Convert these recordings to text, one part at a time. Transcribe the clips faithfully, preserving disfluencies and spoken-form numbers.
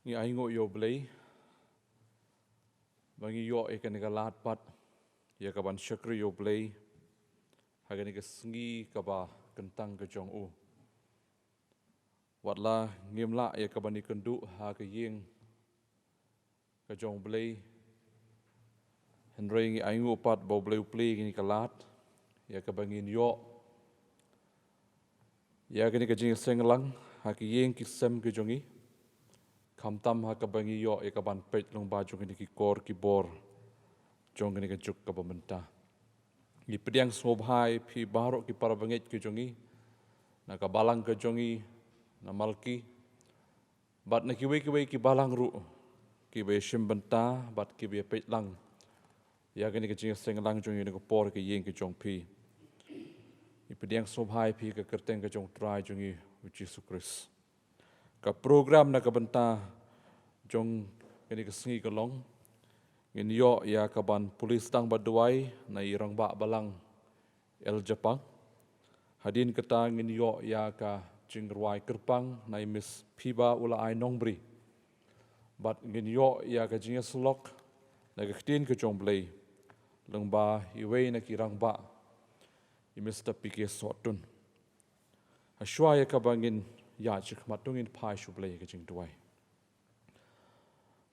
Ngi ainguh ïa u Blei ba ngi ïoh ïa kane ka lad pat ïa ka ban shakri ïa u Blei ha kane ka sngi kaba kyntang ka jong u. Wat la ngim lah ïa ka ban ïakynduh ha ka ïing ka jong u Blei, hynrei ngi ainguh pat ba u Blei u plie ïa kane ka lad ïa kaba ngin ïoh ïa kane ka jingïaseng lang ha ki ïing ki sem ki jong ngi, khamtam ha kaba ngi ïoh ïa ka ban peit lyngba jong kine ki kor ki bor jong kane ka juk kaba mynta. Ngi pdiang sngewbha ïa phi baroh ki para bangeit ki jong ngi na ka balang ka jong ngi na Malki, bad na kiwei kiwei ki balang ruh kiba ïashim bynta bad kiba ïapeit lang ïa kane ka jingïaseng lang jong ngi na ka por ka ïing ka jong phi. Ngi pdiang sngewbha ïa phi ha ka kyrteng ka jong u Trai jong ngi u Jisu Khrist. Ka program na ka bynta jong kane ka sngi ka long, ngin ïoh ïa ka ban pule sdang bad duwai na i Rangbah Balang L. Japang. Hadien kata ngin ïoh ïa ka jingrwai kyrpang na i Miss Phiba Ulaai Nongbri. Bad ngin ïoh ïa ka jingïasyllok na ka ktien ka jong u Blei lyngba iwei na ki rangbah, i Mister P K Sohtun. Hashwa ïa kaba ngin ïaid shakhmat, to ngin phai sha u Blei ha ka jingduwai.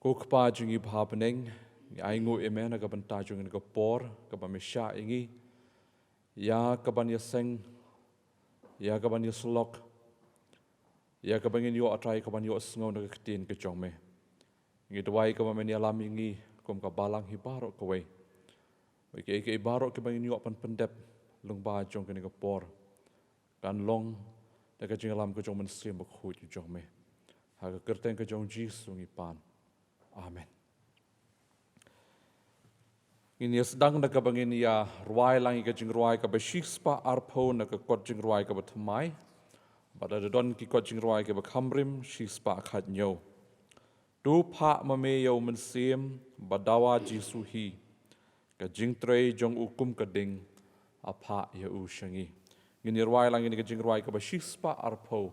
Ko Kpa jong ngi ba ha bneng, ngi ainguh ïa me na ka bynta jong kane ka por kaba me shah ïa ngi ïa ka ban ïaseng, ïa ka ban ïasyllok, ïa kaba ngin ïoh, ah Trai, ka ban ïohsngew na ka ktien ka jong me. Ngi duwai kaba men ïalam ïa ngi kum ka balang hi baroh kawei. Wei, kiei kiei baroh kiba ngin ïoh ban pyndep lyngba jong kane ka por, kan long da ka jingïalam ka jong u Mynsiem Bakhuid jong me. Ha ka kyrteng ka jong u Jisu ngi pan. Amen. Ngin ïa sdang da kaba ngin ïa rwai lang ïa ka jingrwai kaba shispah arphew na ka kot jingrwai kaba thymmai. Bad lada don ki kot jingrwai kiba kham rim, shispah khathynñiew. To phah ma me ïa u Mynsiem ba dawa Jisu hi, ka jingtrei jong u kum ka ding, ah phah ïa u sha ngi. Ngin ïa rwai lang ïa kane ka jingrwai kaba shispah arphew.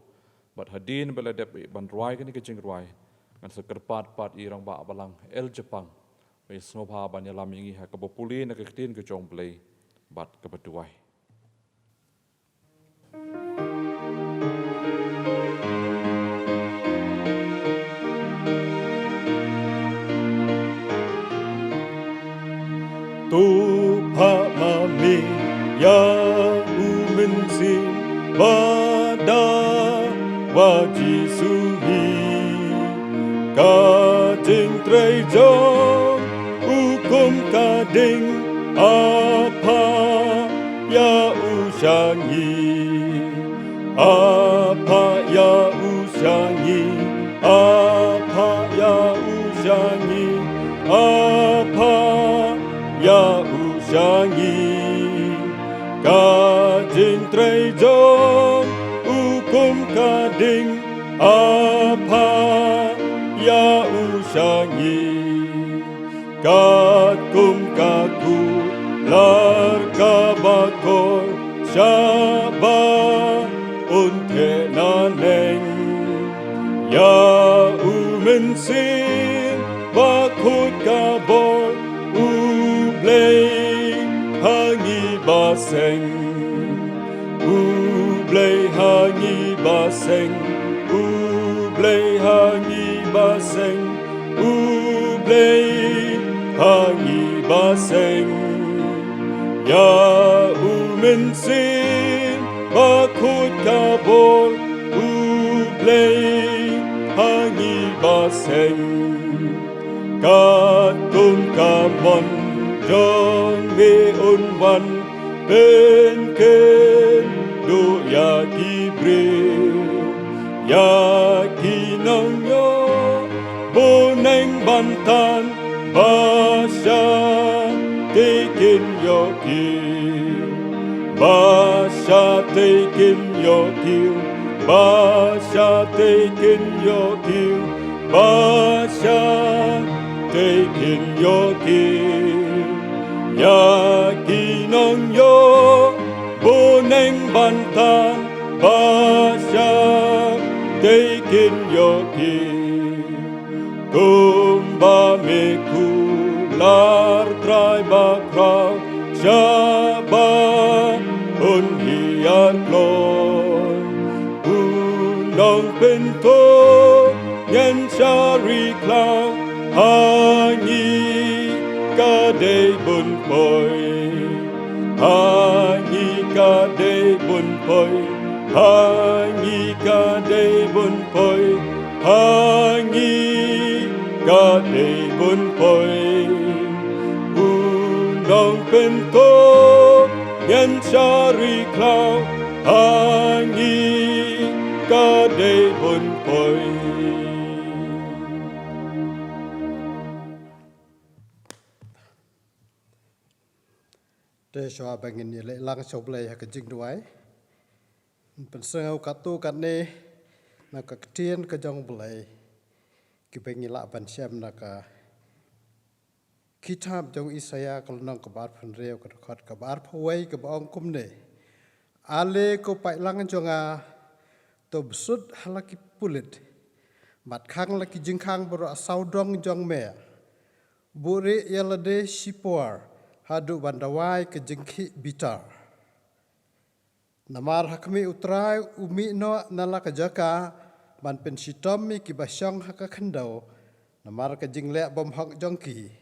Bad hadien ba la dep ban rwai kane ka jingrwai, ngan sa kyrpad pat ïa i Rangbah Balang L. Japang ba ïa sngewbha ban ïalam ïa ngi ha kaba pule na ka ktien ka jong u Blei bad kaba duwai. To phah ma me ïa u Mynsiem ba dawa Jisu hi, ka jingtrei jong u kum ka ding, ah phah ïa u sha ngi. Ah phah ïa u sha ngi, ah phah ïa u sha ngi, ah phah ïa u sha ngi. Ka jingtrei jong u kum ka ding, ah phah ïa u sha ngi. Katkum ka kular kaba kor, shah ba un theh naneng. Ïa u Mynsiem Bakhuid ka bor, u Blei ha ngi ba seng. U Blei ha ngi ba seng, u Blei ha ngi ba seng, u Blei ha ngi ba seng. Ïa u Mynsiem Bakhuid ka bor, u Blei ha ngi ba seng. Katkum ka mon jong me un wan pynkynduh ïa ki briew, ïa ki nongïoh bneng ban tan, ba shatei kin ïoh kiew, ba shatei kin ïoh kiew, ba shatei kin ïoh kiew, ba shatei kin ïoh kiew. Ïa ki nongïoh bneng ban tan, ba shatei kin ïoh kiew. Kumba me kular Trai bakhraw, shaba un hiar kloi. U nongpynthut ngan shari khlaw, ha ngi ka dei bun poi. Ha ngi ka dei bun poi. Ha ngi ka dei bun poi. Ha ngi ka dei bun poi. U nongpynthut ngan shari khlaw, ha ngi ka dei bun poi. Te shuwa ba ngin ïaleh lang sha U Blei ha ka jingduwai, pynsngew katto katne na ka ktien ka jong U Blei, kiba ngi lah ban shem na ka kitab jong Isaïah ka lynnong kaba arphew hynriew, ka dkhot kaba arphew wei, kaba ong kumne: Ale ko paidlang jong nga, to bsut ha la ki pulit, bad khang la ki jingkhang baroh sawdong jong me. Buhrieh ïa lade shipor haduh ban dawa ïa ka jingkhih bitar. Namar ha khmih, U Trai u mih noh na la ka jaka ban pynshitom ïa kiba shong ha ka khyndew, namar ka jingleh bymhok jong ki.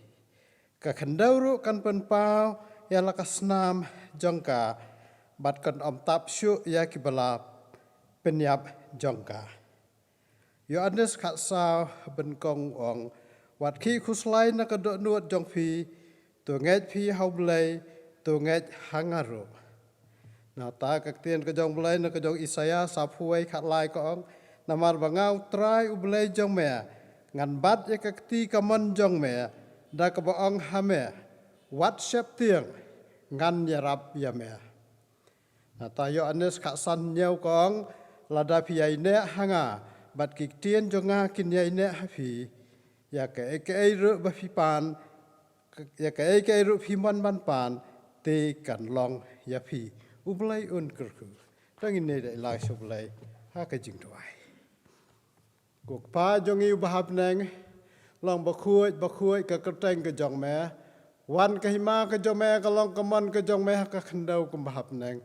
Ka khyndew ruh kan pynpaw ïa la ka snam jong ka, bad kan ym tap shuh ïa kiba la pynïap jong ka. Ïoannis khatsaw, ha banyngkong u ong: Wat khih khuslai na ka dohnud jong phi, to ngeit phi ha U Blei, to ngeit ha nga ruh. Nangta ka ktien ka jong U Blei na ka jong Isaïah sawphew wei, khatlai, ka ong: Namar ba nga U Trai U Blei jong me, ngan bat ïa ka kti kamon jong me, da kaba ong ha me: Wat sheptieng, ngan ïarap ïa me. Nangta Ïoannis khatsan hynñiew ka ong: Lada phi ïaineh ha nga, bad ki ktien jong nga kin ïaineh ha phi, ïa kaei kaei ruh ba phi pan, ïa kaei kaei ruh phi mon ban pan, te kan long ïa phi. U Blei un kyrkhu. To ngin ïaleh lang sha U Blei ha ka jingduwai. Ko Kpa jong ngi uba ha bneng, long bakhuid bakhuid ka kyrteng ka jong me. Wan ka hima ka jong me, ka long ka mon ka jong me ha ka khyndew kumba ha bneng.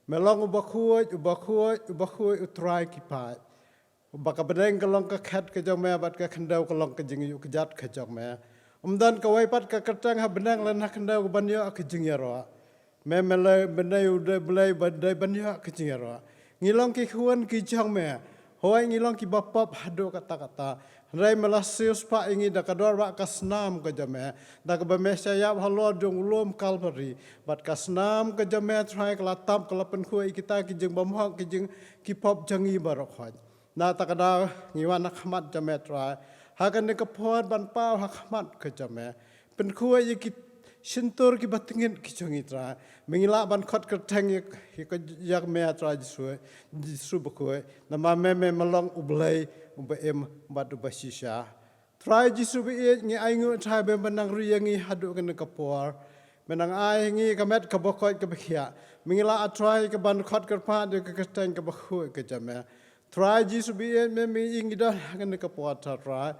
Me long uba khuid, uba khuid, uba khuid, U Trai ki paid. Ba ka bneng ka long ka khet ka jong me, bad ka khyndew ka long ka jingïuh kjat ka jong me. Ym don kawei pat ka kyrteng ha bneng lane ha khyndew ka ban ïoh ka jingïaroh. Me, me la bynta u dei Blei ba dei ban ïoh ka jingïaroh. Ngi long ki khun ki jong me. Hooid, ngi long kiba pop haduh katta katta. Hynrei me la siewspah ïa ngi da ka dorbah ka snam ka jong me, da kaba me shah ïap halor jong u lum Kalbari. Bad ka snam ka jong me, Trai, ka la tap, ka la pynkhuid ïa kita ki jingbymhok, ki jing, ki pop jong ngi baroh khoit. Na kata ka daw ngi wan ha khmat jong me, Trai, ha kane ka por ban paw ha khmat ka jong me. Pynkhuid ïa ki shyntur kiba tyngeh ki jong ngi, Trai. Me ngi lah ban khot kyrteng ïa, ïa ka, ïa me, Trai Jisu, Jisu bakhuid. Namar me, me, me long U Blei uba im bad uba shisha. Trai Jisu baieit, ngi ainguh, Trai, ba me nang ri ïa ngi haduh kane ka por. Me nang ai ngi ka met kaba koit kaba khiah. Me ngi lah, Trai, ka ban khot kyrpad ïa ka kyrteng kaba khuid ka jong me. Trai Jisu baieit, me, me ïa ngi don ha kane ka por, Trai.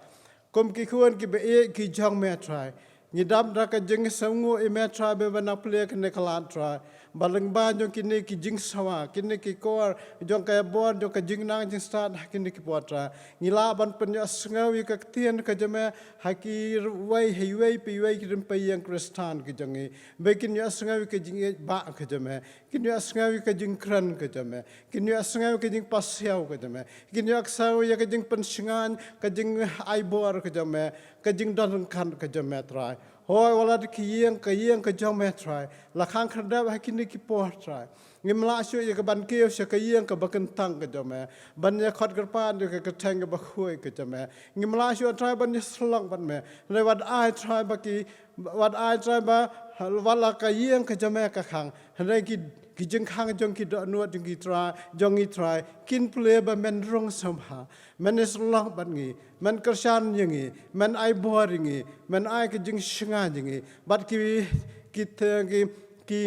Kum ki khun kiba ïeit ki jong me, Trai. Ngi dap da ka jingsngewnguh ïa me, Trai, ba me nang plie kane ka lad, Trai. Ba lyngba jong kine ki jingsawa, kine ki kor jong ka bor jong ka jingnang jingstad ha kine ki por, Trai, ngi lah ban pynïohsngew ïa ka ktien ka jong me ha kiwei ha iwei pa iwei ki rympei ïing Khristan ki jong ngi. Ba kin ïohsngew ïa ka jingïeit bah ka jong me, kin ïohsngew ïa ka jingkren ka jong me, kin ïohsngew ïa ka jingpasiaw ka jong me, kin ïohsngew ïa ka jingpynshngaiñ, ka jingai bor ka jong me, ka jingdon ryngkat ka jong me, Trai. Hooid, wat la da ki ïing, ka ïing ka jong me, Trai, la khang khyrdep ha kine ki por, Trai. Ngim lah shuh ïa ka ban kiew sha ka ïing kaba kyntang ka jong me, ban ïa khot kyrpad ïa ka kyrteng kaba khuid ka jong me. Ngim lah shuh, Trai, ban ïa shlong bad me. Hynrei wat ai, Trai, ba ki, wat ai, Trai, ba wat la ka ïing ka jong me ka khang, hynrei ki, ki jingkhang jong ki dohnud jong ki, Trai, jong ngi, Trai, kin plie ba men rung sngewbha. Men ïa shlong bad ngi, men kyrshan ïa ngi, men ai bor ïa ngi, men ai ka jingshngaiñ ïa ngi. Bad ki, ki, ki, ki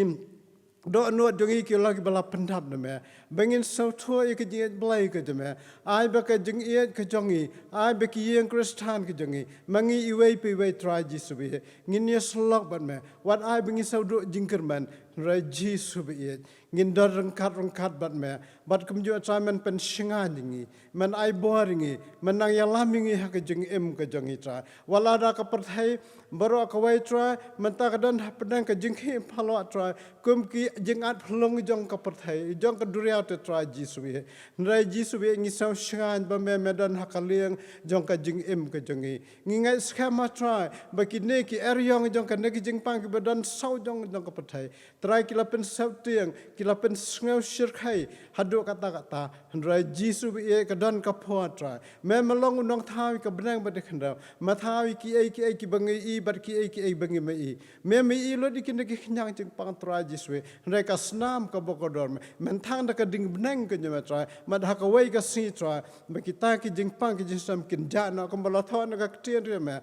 dohnud jong ngi ki long kiba la pyndap na me. Ba ngin sngewthuh ïa ka jingïeit Blei ka jong me. Ai ba ka jingïeit ka jong ngi, ai ba ki ïing Khristan ka jong ngi, ma ngi iwei pa iwei Trai Jisu baieit, ngin ïasyllok bad me. Wat ai ba ngin sngewduh jingkyrmen, hynrei Jisu baieit, ngin don ryngkat ryngkat bad me. Bad kumjuh Trai men pynshngaiñ ïa ngi, men ai bor ïa ngi, men nang ïalam ïa ngi ha ka jingim ka jong ngi Trai. Wat la da ka pyrthei baroh kawei Trai, mynta ka don hapdeng ka jingkhih phalot Trai, kum ki jingat phyllung jong ka pyrthei, jong ka duriaw te Trai Jisu baieit. Hynrei Jisu baieit, ngi sngewshngaiñ ba me, me don ha ka liang jong ka jingim ka jong ngi. Ngi ngeit skhem ha Trai ba kine ki eriong jong kane ka jingpang kiba don saw jong, jong ka pyrthei Trai, ki la pynsaw tieng, ki la pynsngew shyrkhei haduh katta katta. Hynrei Jisu baieit, ka don ka por Trai, me, me long u nongthaw ïa ka bneng bad ka khyndew. Me thaw ïa kiei kiei kiba ngi i bad kiei kiei ba ngim i. Me, me i lut ïa kine ki khñiang jingpang Trai Jisu baieit. Hynrei ka snam kaba kordor me, men thang da ka jingbneng ka jong me Trai. Bad ha kawei ka sngi Trai, ba kita ki jingpang ki jingsnam kin jah noh kumba la thoh na ka ktien jong me.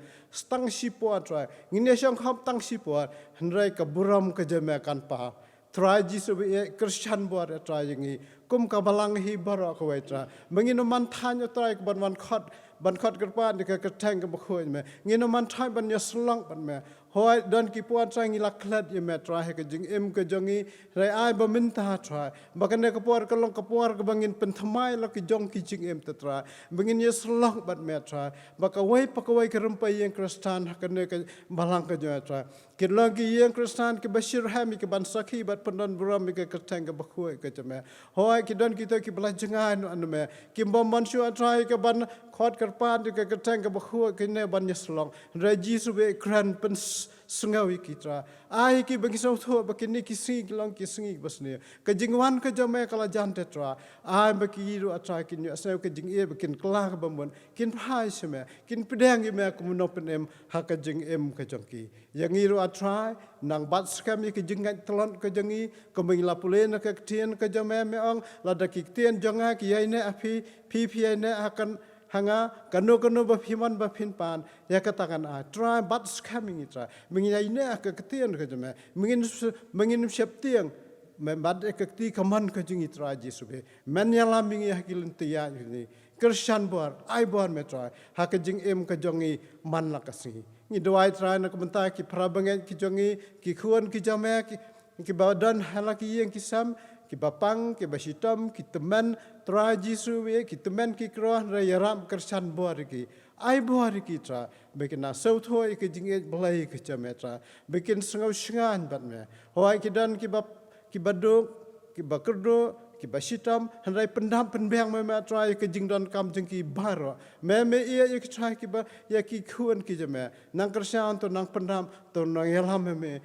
Tang shipor Trai, ngin ïa shong khop tang shipor, hynrei ka burom ka jong me kan paw. Trai Jisu baieit, kyrshan bor Trai ïa ngi kum ka balang hi baroh kawei Trai, ba ngin ym man thaiñ Trai ka ban wan khot, ban khot kyrpad ïa ka kyrteng kaba khuid me. Ngin ym man thaiñ ban ïasyllok bad me. Hooid, don ki por Trai ngi la klet ïa me Trai ha ka jingim ka jong ngi. Hynrei ai ba mynta Trai, ba kane ka por ka long ka por kaba ngin pynthymmai la ki jong ki jingim te Trai, ba ngin ïasyllok bad me Trai. Ba kawei pa kawei ka rympei ïing Khristan ha kane ka balang ka jong me Trai, kin long ki ïing Khristan kiba shitrhem ïa ka ban sakhi bad pyndon burom ïa ka kyrteng kaba khuid ka jong me. Hooid, ki don kito kiba la jngai noh na me, kim bym mon shuh Trai ïa ka ban khot kyrpad ïa ka kyrteng kaba khuid, kine ban ïasyllok. Hynrei Jisu baieit, kren pyns- sngew ïa ki Trai. Ai ïa ki ba ki sngewthuh ba kine ki sngi ki long ki sngi kiba sniew. Ka jingwan ka jong me ka la jan te Trai. Ai ba ki ruh Trai kin ïohsngew ka jingïeit, ba kin kylla kaba mut, kin phai sha me, kin pdiang ïa me kum u nongpynim ha ka jingim ka jong ki. Ïa ngi ruh Trai, nang bat skhem ïa ka jingngeit tlot ka jong ngi, kumba ngi la pule na ka ktien ka jong me, me ong, lada ki ktien jong nga ki ïaineh ha phi, phi phi ïaineh ha kan, ha nga, kano kano ba phi mon ba phin pan, ïa kata kan ai. Trai, bat skhem ïa ngi Trai, ba ngin ïaineh ha ka ktien ka jong me, ba ngin s-, ba ngin sheptieng, me bat ïa ka kti kamon ka jong ngi Trai Jisu baieit. Men ïalam ïa ngi ha ki lynti ïaid ngi. Kyrshan bor, ai bor me Trai, ha ka jingim ka jong ngi man la ka sngi. Ngi duwai Trai na ka bynta ki para bangeit ki jong ngi, ki khun ki jong me, ki, kiba don ha la ki ïing ki sem, kiba pang, kiba shitom, ki tymmen, Trai Jisu baieit, ki tymmen ki kro, hynrei ïarap kyrshan bor ïa ki. Ai bor ïa ki Trai, ba kin nang sngewthuh ïa ka jingïeit Blei ka jong me Trai, ba kin sngew shngaiñ bad me. Hooid, ki don kiba, kiba duk, kiba kyrduh, kiba shitom, hynrei pyndap pynbiang me, me Trai, ïa ka jingdonkam jong ki baroh. Me, me ïeit ïa ki Trai kiba, ïa ki khun ki jong me. Nang kyrshan to, nang pyndap to, nang ïalam me, me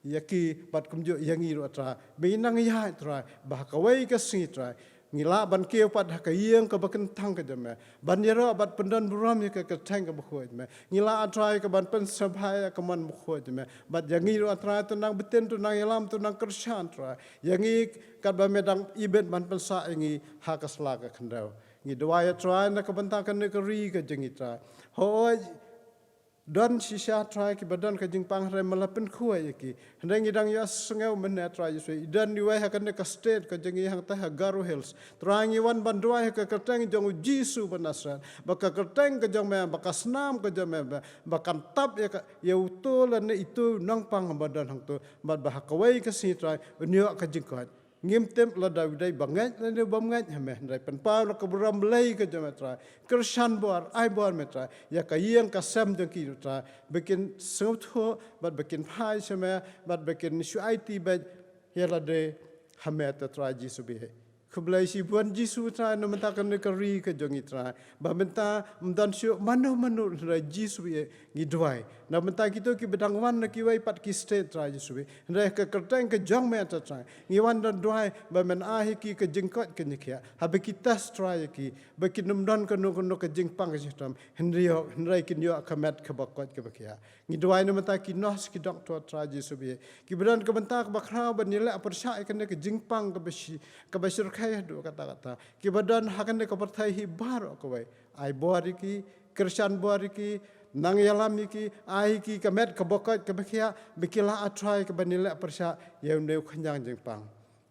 ïa ki bad kumjuh ïa ngi ruh Trai. Ba ngin nang ïaid Trai, ba ha kawei ka sngi Trai, ngi lah ban kiew pat ha ka ïing kaba kyntang ka jong me, ban ïaroh bad pyndon burom ïa ka kyrteng kaba khuid me. Ngi lah Trai ka ban pynsngewbha ïa ka mon bakhuid me. Bad ïa ngi ruh Trai, to nang btin, to nang ïalam, to nang kyrshan Trai ïa ngi, katba me dang ibit ban pynsah ïa ngi ha ka sla ka khyndew. Ngi duwai Trai na ka bynta kane ka ri ka jong ngi Trai. Hooid, don shisha Trai kiba don ka jingpang, hynrei me la pynkhuid ïa ki. Hynrei ngi dang ïohsngew mynne Trai Jisu, i don iwei ha kane ka state ka jong ngi hangta ha Garo Hills. Trai, ngi wan ban duwai ha ka kyrteng jong u Jisu ba Nasareth, ba ka kyrteng ka jong me, ba ka snam ka jong me, ba, ba kan tap ïa ka, ïa uto lane ito u nongpang ba don hangto, bad ba ha kawei ka sngi Trai un ïoh ka jingkoit. Ngim tip lada u dei ba ngeit lane bym ngeit ha me, hynrei pynpaw la ka burom Blei ka jong me Trai. Kyrshan bor, ai bor me Trai ïa ka ïing ka sem jong ki Trai, ba kin sngewthuh bad ba kin phai sha me, bad ba kin shu aiti beit ïa lade ha me te Trai Jisu baieit. Khublei shibun Jisu Trai na bynta kane ka ri ka jong ngi Trai. Ba mynta ym don shuh mano mano, hynrei Jisu baieit, ngi duwai na bynta kito kiba dang wan na kiwei pat ki state Trai Jisu baieit. Hynrei ha ka kyrteng ka jong me Trai, ngi wan don duwai ba men ai ha ki ka jingkoit ka jingkhiah, haba ki test Trai ïa ki, ba kin ym don kano kano ka jingpang ka jinghitom, hynrei, hynrei kin ïoh ka met kaba koit kaba khiah. Ngi duwai na bynta ki nurse, ki doctor Trai Jisu baieit, kiba don ka bynta kaba khraw ban ïaleh pyrshah ïa kane ka jingpang kaba shi, kaba shyrkhei haduh katta katta, kiba don ha kane ka pyrthei hi baroh kawei. Ai bor ïa ki, kyrshan bor ïa ki, Nang ïalam ïa ki, ai ïa ki ka met kaba koit kaba khiah, ba ki lah, ah Trai, kaba ngi leh pyrshah ïa une u khñiang jingpang.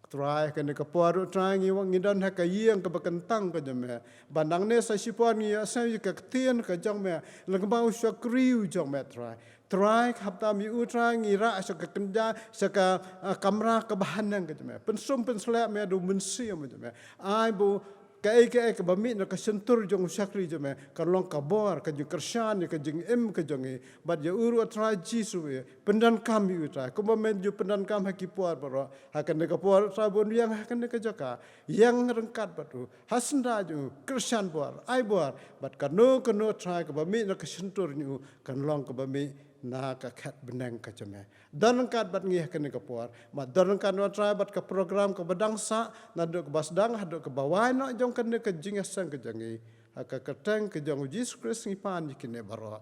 Trai, kane ka por ruh Trai ngi wan ngi don ha ka ïing kaba kyntang ka jong me. Ba nangne sa shipor ngi ïohsngew ïa ka ktien ka jong me, lyngba u shakri u jong me Trai. Trai, khamtam ïa u Trai ngi rah sha ka kynja, sha ka, ah, kamra kaba haneng ka jong me. Pynsum pynsleh me da u Mynsiem jong me. Ai ba u kaei kaei kaba mih na ka shyntur jong u shakri jong me, kan long ka bor, ka jingkyrshan ïa ka jingim ka jong ngi. Bad ïa u ruh Trai Jisu, pyndonkam ïa u Trai. Kumba men ju pyndonkam ha ki por baroh. Ha kane ka por Trai, bun ïeng ha kane ka jaka. Ïeng ryngkat bad u. Ha syndah jong u, kyrshan bor, ai bor. Bad kano kano Trai kaba mih na ka shyntur jong u, kan long kaba mih na ka khet bneng ka jong me. Don ryngkat bad ngi ha kane ka por. Bad don ryngkat, ah Trai, bad ka program kaba dang sah, naduh kaba sdang haduh kaba wai noh jong kane ka jingïaseng ka jong ngi. Ha ka kyrteng ka jong u Jisu Khrist ngi pan ïa kine baroh.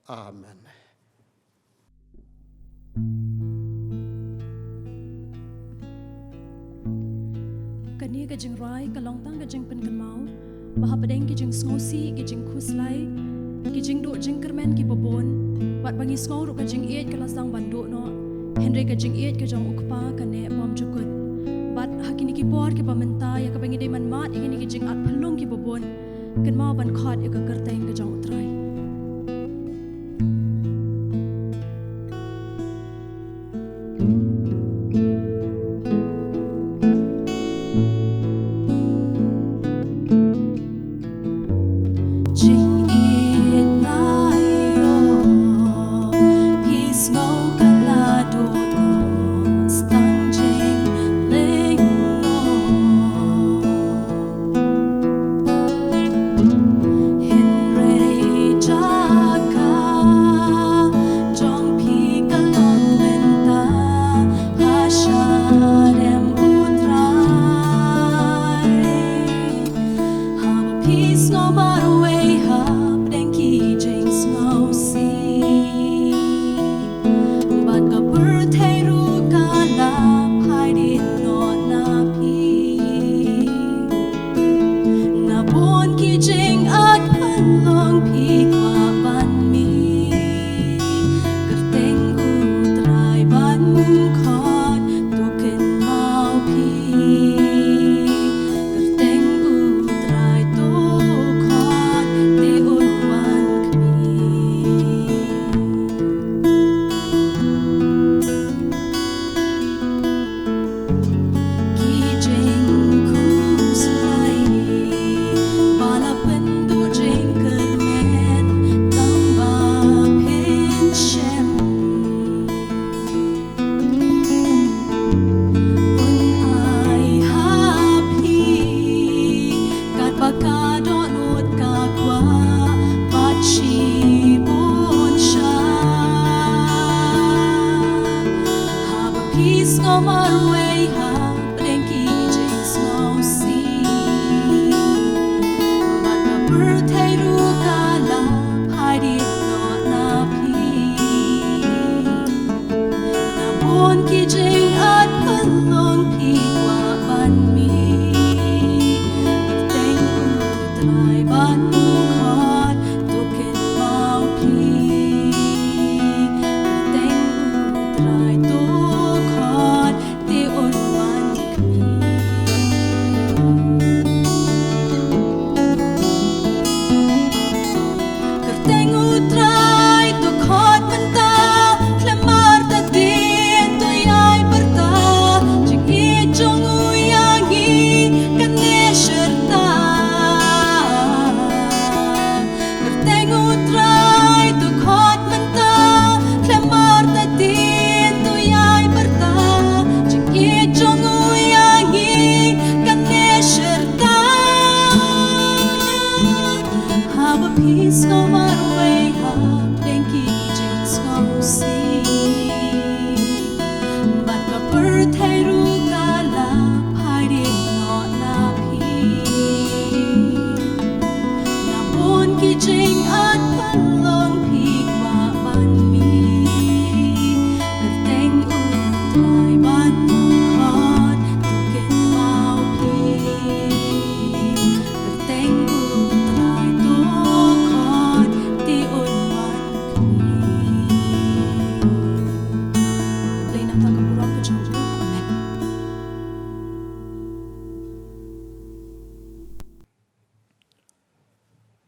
Amen. Kane ka jingrwai ka long tang ka jingpynkynmaw ba hapdeng ki jingsngewsih, ki jingkhuslai, ki jingduh jingkyrmen kiba bun, bad ba ngi sngew ruh ka jingïeit ka la sdang ban duh noh, hynrei ka jingïeit ka jong u Kpa ka neh bymjukut. Bad ha kine ki por kiba mynta, ïa kaba ngi dei ban mad ïa kine ki jingatphyllung kiba bun, kynmaw ban khot ïa ka kyrteng ka jong u Trai. Jingïeit la ïoh, phi sngew ka la duh noh, sdang jingïeit la ïoh. Hynrei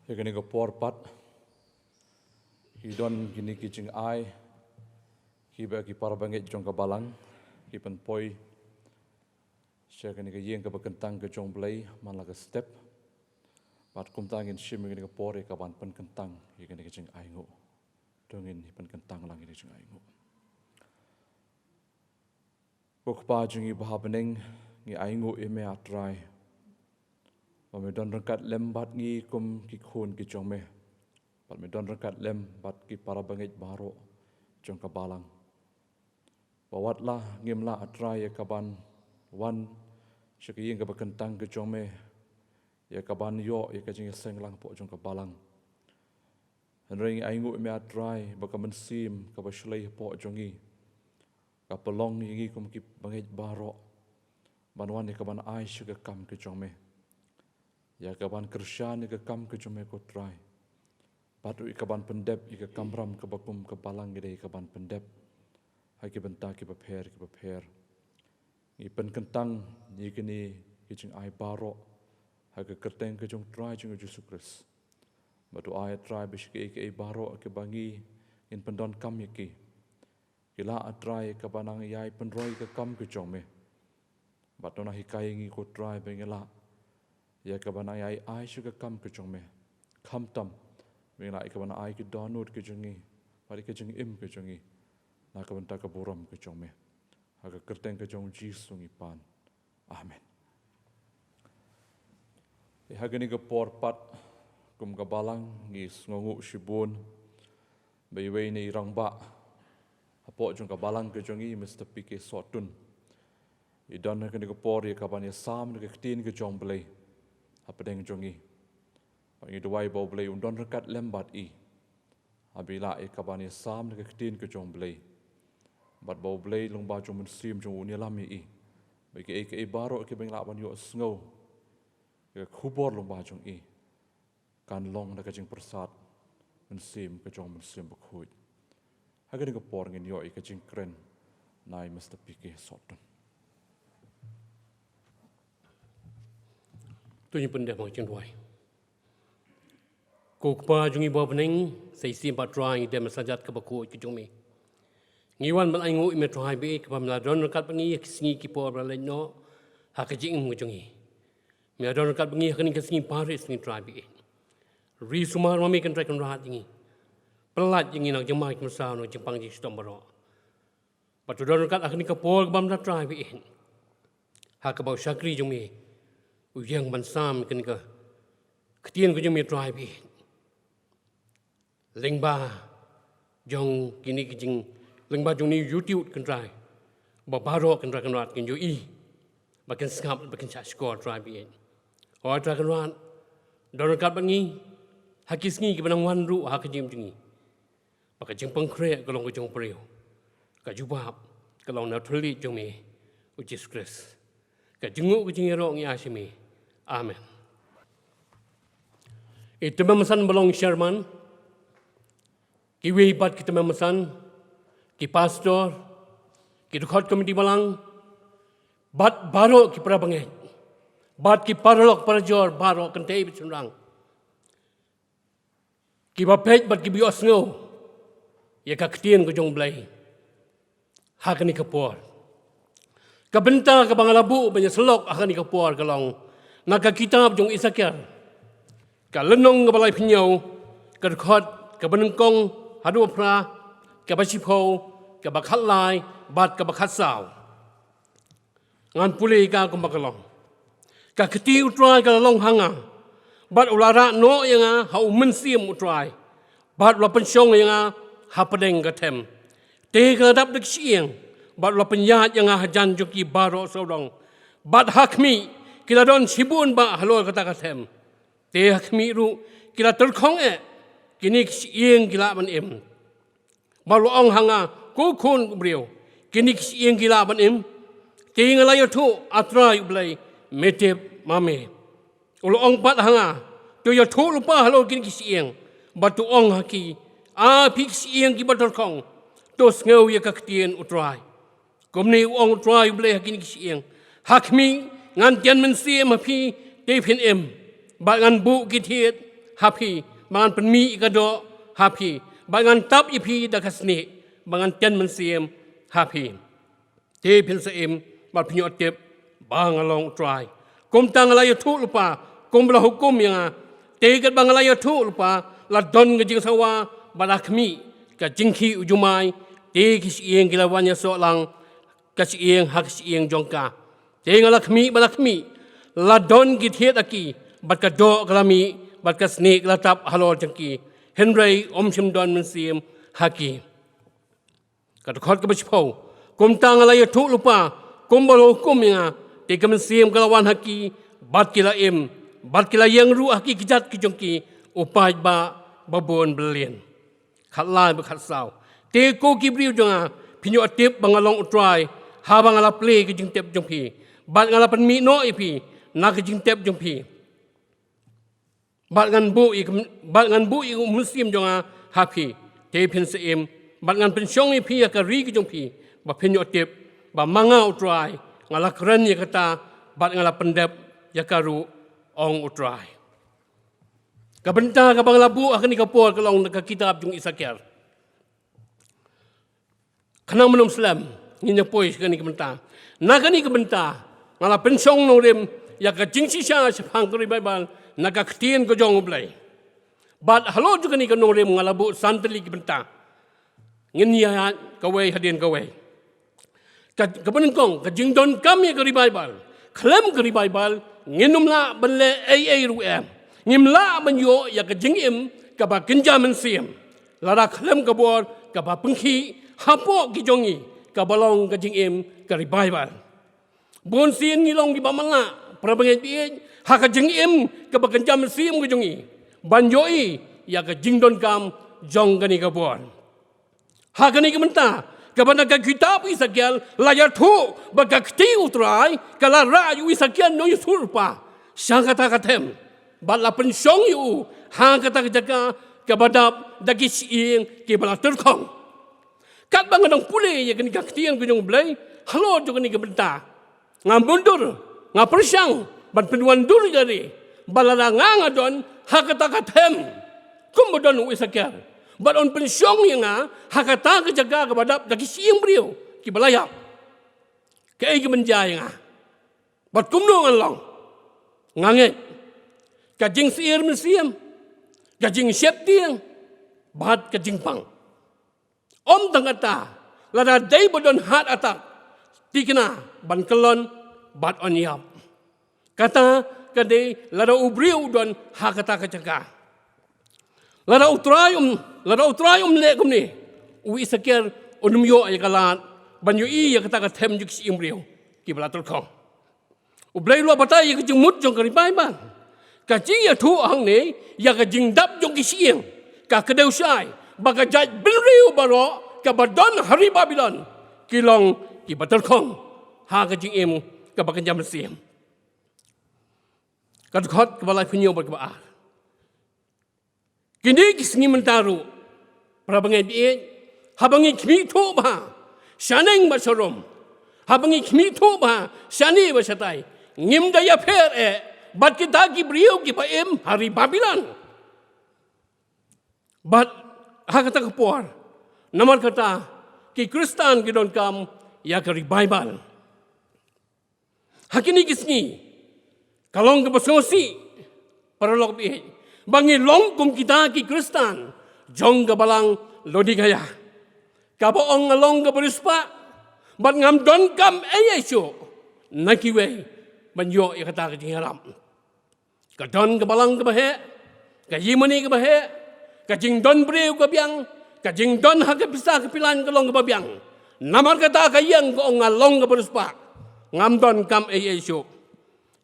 Ïa kane ka por pat, ki don kine ki jingai, kiba ki parabangeit jong ka balang ki pynpoi sha kane ka ïing kaba kyntang ka jong U Blei man la ka step. Bad kumta ngin shim ïa kane ka por ïa kaban pynkyntang ïa kane ka jingainguh. To ngin pynkyntang lang ïa kane ka jingainguh. Ko Kpa jong ngi ba ha bneng, ngi ainguh ïa me, A Trai, ba me don ryngkat lem bad ngi kum ki khun ki jong me, bad me don ryngkat lem bad ki parabangeit baroh jong ka balang. Ba wat la ngim lah, A Trai, ïa kaban wan sha ka ïing kaba kyntang ka jong me, ïa kaban ïoh ïa ka jingïaseng lang hapoh jong ka balang, hynrei ngi ainguh ïa me, A Trai, ba ka mynsiem kaba shlei hapoh jong ngi ka pynlong ïa ngi kum ki bangeit baroh ban wan ïa kaban ai sha ka kam ka jong me, ïa kaban kyrshan ïa ka kam ka jong me, ko Trai, bad ruh ïa kaban pyndep ïa ka kamram kaba kum ka balang ngi dei kaban pyndep ha ki bynta kiba pher kiba pher. Ngi pynkyntang ïa kine ki jingai baroh ha ka kyrteng ka jong U Trai jong ngi U Jisu Khrist. Bad to ai, A Trai, ba sha kiei kiei baroh kiba ngi ngin pyndonkam ïa ki, ki lah, A Trai, ïa kaban nang ïai pynroi ïa ka kam ka jong me. Bad to nang hikai ïa ngi, ko Trai, ba ngin lah ïa kaban nang ïai ai sha ka kam ka jong me, khamtam ba ngin lah ïa kaban ai ki dohnud ka jong ngi bad ïa ka jingim ka jong ngi na ka bynta ka burom ka jong me. Ha ka kyrteng ka jong U Jisu ngi pan. Amen. Te ha kane ka por pat, kum ka balang, ngi sngewnguh shibun ba iwei na i rangbah hapoh jong ka balang ka jong ngi, Mister P K Sohtun, i don ha kane ka por ïa kaban ïasam da ka ktien ka jong U Blei hapdeng jong ngi. Bad ngi duwai ba U Blei un don ryngkat lem bad i, haba i lah ïa kaban ïasam da ka ktien ka jong U Blei, bad ba U Blei, lyngba jong u Mynsiem jong u, un ïalam ïa i, ba kiei kiei baroh kiba ngi lah ban ïohsngew ïa ka khubor lyngba jong i, kan long da ka jingpyrsad mynsiem ka jong u Mynsiem Bakhuid. Ha kane ka por ngin ïoh ïa ka jingkren na i Mister P K Sohtun. To ngin pyndep ha ka jingduwai. Ko Kpa jong ngi ba ha bneng, sa shisien pat, Trai, ngi dem ha ka jingïaid kaba khuid ka jong me. Ngi wan ban ainguh ïa me, Trai, ba ïeit, kaba me la don ryngkat bad ngi ha ki sngi ki por ba la leit noh ha ka jingim ka jong ngi. Me la don ryngkat bad ngi ha kine ki sngi barit sngi, Trai, ba ïeit. Ri sumar ma me, Kynrad, Kynrad ïa ngi. Pynlait ïa ngi na ka jingmai jingmynsaw, na ka jingpang jingshitom baroh. Bad to don ryngkat ha kane ka por kaba mynta, Trai, ba ïeit, ha kaba u shakri jong me u ïeng ban sam kane ka ktien ka jong me, Trai, ba ïeit. Lyngba jong kine ki jing, lyngba jong une u YouTube, Kynrad, ba baroh, Kynrad, Kynrad kin ïohi, ba kin sngap, ba kin shahshkor, Trai, ba ïeit. Hooid, Trai Kynrad, don ryngkat bad ngi ha ki sngi kiba nang wan ruh ha ka jingim jong ngi. Ba ka jingpynkhreh ka long ka jong u briew, ka jubab ka long na u Trai jong me, U Jisu Khrist. Ka jingnguh ka jingïaroh ngi ai sha me. Amen. I tymmen basan ba long chairman, kiwei pat ki tymmen basan, ki pastor, ki dkhot komiti balang, bad baroh ki parabangeit, bad ki paralok parajor baroh, kynthei bad shynrang, kiba peit bad kiba ïohsngew ïa ka ktien ka jong U Blei ha kane ka por. Ka bynta kaba nga la buh ban ïasyllok ha kane ka por ka long na ka kitab jong u Esekiel, ka lynnong kaba laiphew hynñiew, ka dkhot kaba nyngkong haduh ba phra, kaba shiphew, kaba khatlai, bad kaba khatsaw. Ngan pule ïa ka kumba ka long. Ka kti U Trai ka la long ha nga, bad u la rah noh ïa nga ha U Mynsiem U Trai, bad u la pynshong ïa nga hapdeng ka them. Te ka la dap da ki shyieng, bad u la pynïaid ïa nga hajan jong ki baroh sawdong. Bad ha khmih, ki la don shibun bah halor kata ka them. Te ha khmih ruh, ki la tyrkhong eh, kine ki shyieng ki lah ban im. Bad u la ong ha nga, ko khun briew, kine ki shyieng ki lah ban im? Te nga la ïathuh, A Trai U Blei, me tip ma me. U la ong pat ha nga, to ïathuh lypa halor kine ki shyieng, bad to ong ha ki, A phi ki shyieng kiba tyrkhong, to sngew ïa ka ktien U Trai. Kumne u ong U Trai U Blei ha kine ki shyieng, ha khmih, ngan tian mynsiem ha phi, te phin im. Bad ngan buh ki thied ha phi, ba ngan pynmih ïa ka doh ha phi, bad ngan tap ïa phi da ka snieh, bad ngan tien mynsiem ha phi. Te phin sa im bad phin ïoh tip ba nga long U Trai. Kumta nga la ïathuh lypa kumba la hukum ïa nga. Te katba nga la ïathuh lypa, la don ka jingsawa bad la khmih ka jingkhih u jumai. Te ki shyieng ki la wan ïasoh lang, ka shyieng ha ka shyieng jong ka. Te nga la khmih bad la khmih, la don ki thied aki, bad ka doh ka la mih, bad ka snieh ka la tap halor jong ki. Hynrei ym shym don mynsiem ha ki. Ka dkhot kaba shiphew. Kumta nga la ïathuh lypa kumba la hukum ïa nga. Te ka mynsiem ka la wan ha ki, bad ki la im, bad ki la ïeng ruh ha ki kjat ki jong ki, u paidbah ba bun byllian. Khatlai bad khatsaw. Te ko ki briew jong nga, phin ïoh tip ba nga long U Trai haba nga la plie ka jingtep jong phi, bad nga la pynmih noh ïa phi na ka jingtep jong phi. Bad ngan buh ïa ka, bad ngan buh ïa u mynsiem jong nga ha phi. Te phin sa im, bad ngan pynshong ïa phi ïa ka ri ka jong phi, ba phin ïoh tip ba ma nga U Trai nga la kren ïa kata, bad nga la pyndep ïa ka ruh, ong U Trai. Ka bynta kaba nga la buh ha kane ka por ka long na ka kitab jong Esekiel. Khnang ban ym slem, ngin ïa poi sha kane ka bynta. Na kane ka bynta nga la pynshong nongrim ïa ka jingshisha shaphang ka revival na ka ktien ka jong U Blei. Bad halor jong kane ka nongrim nga la buh san tylli ki bynta. Ngin ïa kawei hadien kawei. Ka, kaba nyngkong, ka jingdonkam ïa ka revival. Khlem ka revival ngin ym lah ban leh ei ei ruh em. Ngim lah ban ïoh ïa ka jingim kaba kynja mynsiem. Lada khlem ka bor kaba pynkhih hapoh ki jong ngi, kaba long ka jingim ka revival. Bun sien ngi long kiba matlah, para bangeit baieit, ha ka jingim kaba kynja mynsiem ka jong ngi, ban ïohi ïa ka jingdonkam jong kane ka bor. Ha kane ka bynta, kaba na ka kitab Esekiel la ïathuh ba ka kti U Trai ka la rah ïa u Esekiel nongïathuhlypa sha kata ka them, bad la pynshong ïa u ha kata ka jaka kaba dap da ki shyieng kiba la tyrkhong. Katba nga dang pule ïa kane ka ktien ka jong U Blei halor jong kane ka bynta, nga mundur, nga pyrshang ban pynwandur ïa lade ba lada nga nga don ha kata ka them kumba don u Esekiel, bad un pynshong ïa nga ha kata ka jaka kaba dap da ki shyieng briew kiba la ïap, kaei kaban jia ïa nga? Bad kumno ngan long? Nga ngeit ka jingsyier mynsiem, ka jingsheptieng, bad ka jingpang. Ym tang kata, lada dei ba don heart attack, thikna ban kyllon bad yn ïap. Kata ka dei lada u briew u don ha kata ka jaka. Lada U Trai um, lada U Trai um leh kumne, u Esekiel un ym ïoh ïa ka lad ban ïohi ïa kata ka them jong ki shyieng briew kiba la tyrkhong. U Blei u la batai ïa ka jingmut jong ka revival. Ka jingïathuh hangne ïa ka jingdap jong ki shyieng, ka kdew shai ba ka jaitbynriew baroh kaba don ha ri Babilon ki long kiba tyrkhong ha ka jingim kaba kynja mynsiem. Ka dkhot kaba laiphew hynñiew bad kaba ar. Kine ki sngi mynta ruh, para bangeit baieit, haba ngi khmih thuh bha shaneng bad sharum, haba ngi khmih thuh bha shane bad shatai, ngim da ïapher eh bad kita ki briew kiba im ha ri Babilon. Bad ha kata ka por, namar kata ki Khristan ki donkam ïa ka revival. Ha kine ki sngi ka long kaba sngewsih, para lok baieit, ba ngi long kum kita ki Khristan jong ka balang Laodikaia, kaba ong, nga long kaba riewspah bad ngam donkam ei ei shuh na kiwei ban ïoh ïa kata ka jingïarap. Ka don ka balang kaba heh, ka ïingmane kaba heh, ka jingdon briew ka biang, ka jingdon ha ka pisa ka pilan ka long kaba biang. Namar kata ka ïing ka ong, nga long kaba riewspah, ngam donkam ei ei shuh.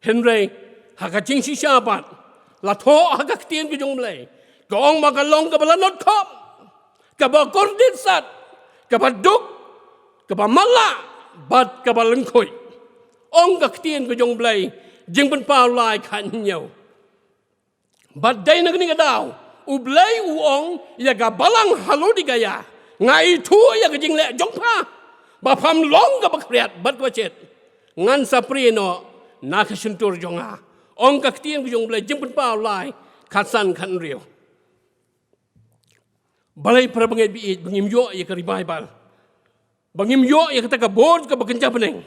Hynrei ha ka jingshisha pat, la thoh ha ka ktien ka jong U Blei, ka ong ba ka long kaba lanot khop, kaba kordit sat, kaba duk, kaba matlah bad kaba lyngkhuh. Ong ka ktien ka jong U Blei, Jingpynpaw lai khathynñiew. Bad dei na kane ka daw U Blei u ong ïa ka balang ha Laodikaia, nga ithuh ïa ka jingleh jong pha ba pham long kaba khriat bad kaba shit. Ngan sa prie noh na ka shyntur jong nga. Ong ka ktien ka jong U Blei, Jingpynpaw lai khatsan khathynriew. Balei para bangeit ba ïeit ba ngim ïoh ïa ka revival, ba ngim ïoh ïa kata ka bor kaba kynja bneng?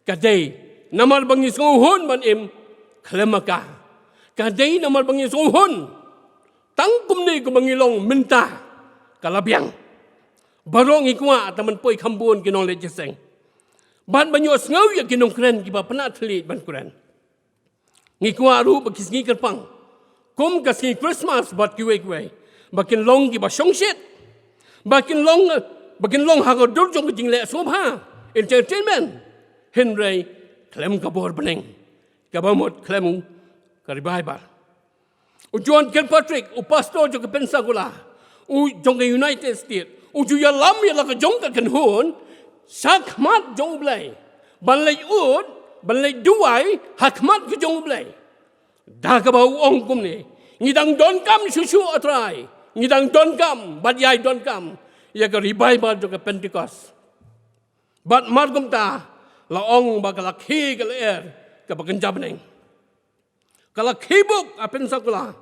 Ka dei namar ba ngi sngewhun ban im khlem ma ka. Ka dei namar ba ngi sngewhun tang kumne kumba ngi long mynta ka la biang. Baroh ngi kwah tang ban poi kham bun ki nongleit jingïaseng bad ban ïohsngew ïa ki nongkren kiba pynah thylliej ban kren. Ngi kwah ruh ba ki sngi kyrpang kum ka sngi Christmas bad kiwei kiwei ba kin long kiba shongshit, ba kin long, ba kin long ha ka dur jong ka jingleh sngewbha, entertainment, hynrei khlem ka bor bneng kaba mut khlem ka revival. U John Kilpatrick, u pastor jong ka Pensacola, u jong ka United States, u ju ïalam ïa la ka jong ka kynhun sha khmat jong U Blei ban leit ud, ban leit duwai ha khmat ka jong U Blei. Da kaba u ong kumne, ngi dang donkam shuh shuh, A Trai, ngi dang donkam bad ïai donkam ïa ka revival jong ka Pentecost. Bad mar kumta la ong ba ka la khie ka lyer kaba kynja bneng. Ka la khie buk ha Pensacola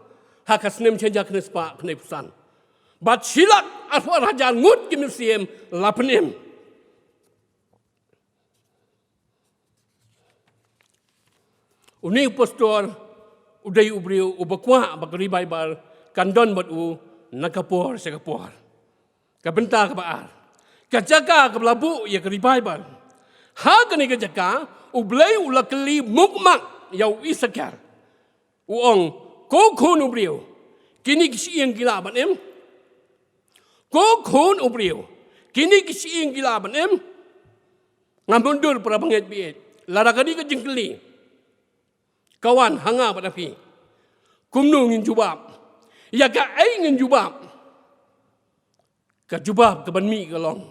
ha ka snem shi hajar khyndai spah khyndai phew san. Bad shi lak arphew ar hajar ngut ki mynsiem la pynim. Une u pastor u dei u briew uba kwah ba ka revival kan don bad u na ka por sha ka por. Ka bynta kaba ar, ka jaka kaba la buh ïa ka revival. Ha kane ka jaka U Blei u la kylli mukmak ïa u Esekiel. U ong, ko khun u briew, kine ki shyieng ki lah ban im? Ko khun u briew, kine ki shyieng ki lah ban im? Ngam myndur para bangeit ba ïeit, lada kane ka jingkylli ka wan ha nga bad ha phi, kumno ngin jubab? Ïa kaei ngin jubab? Ka jubab kaban mih ka long,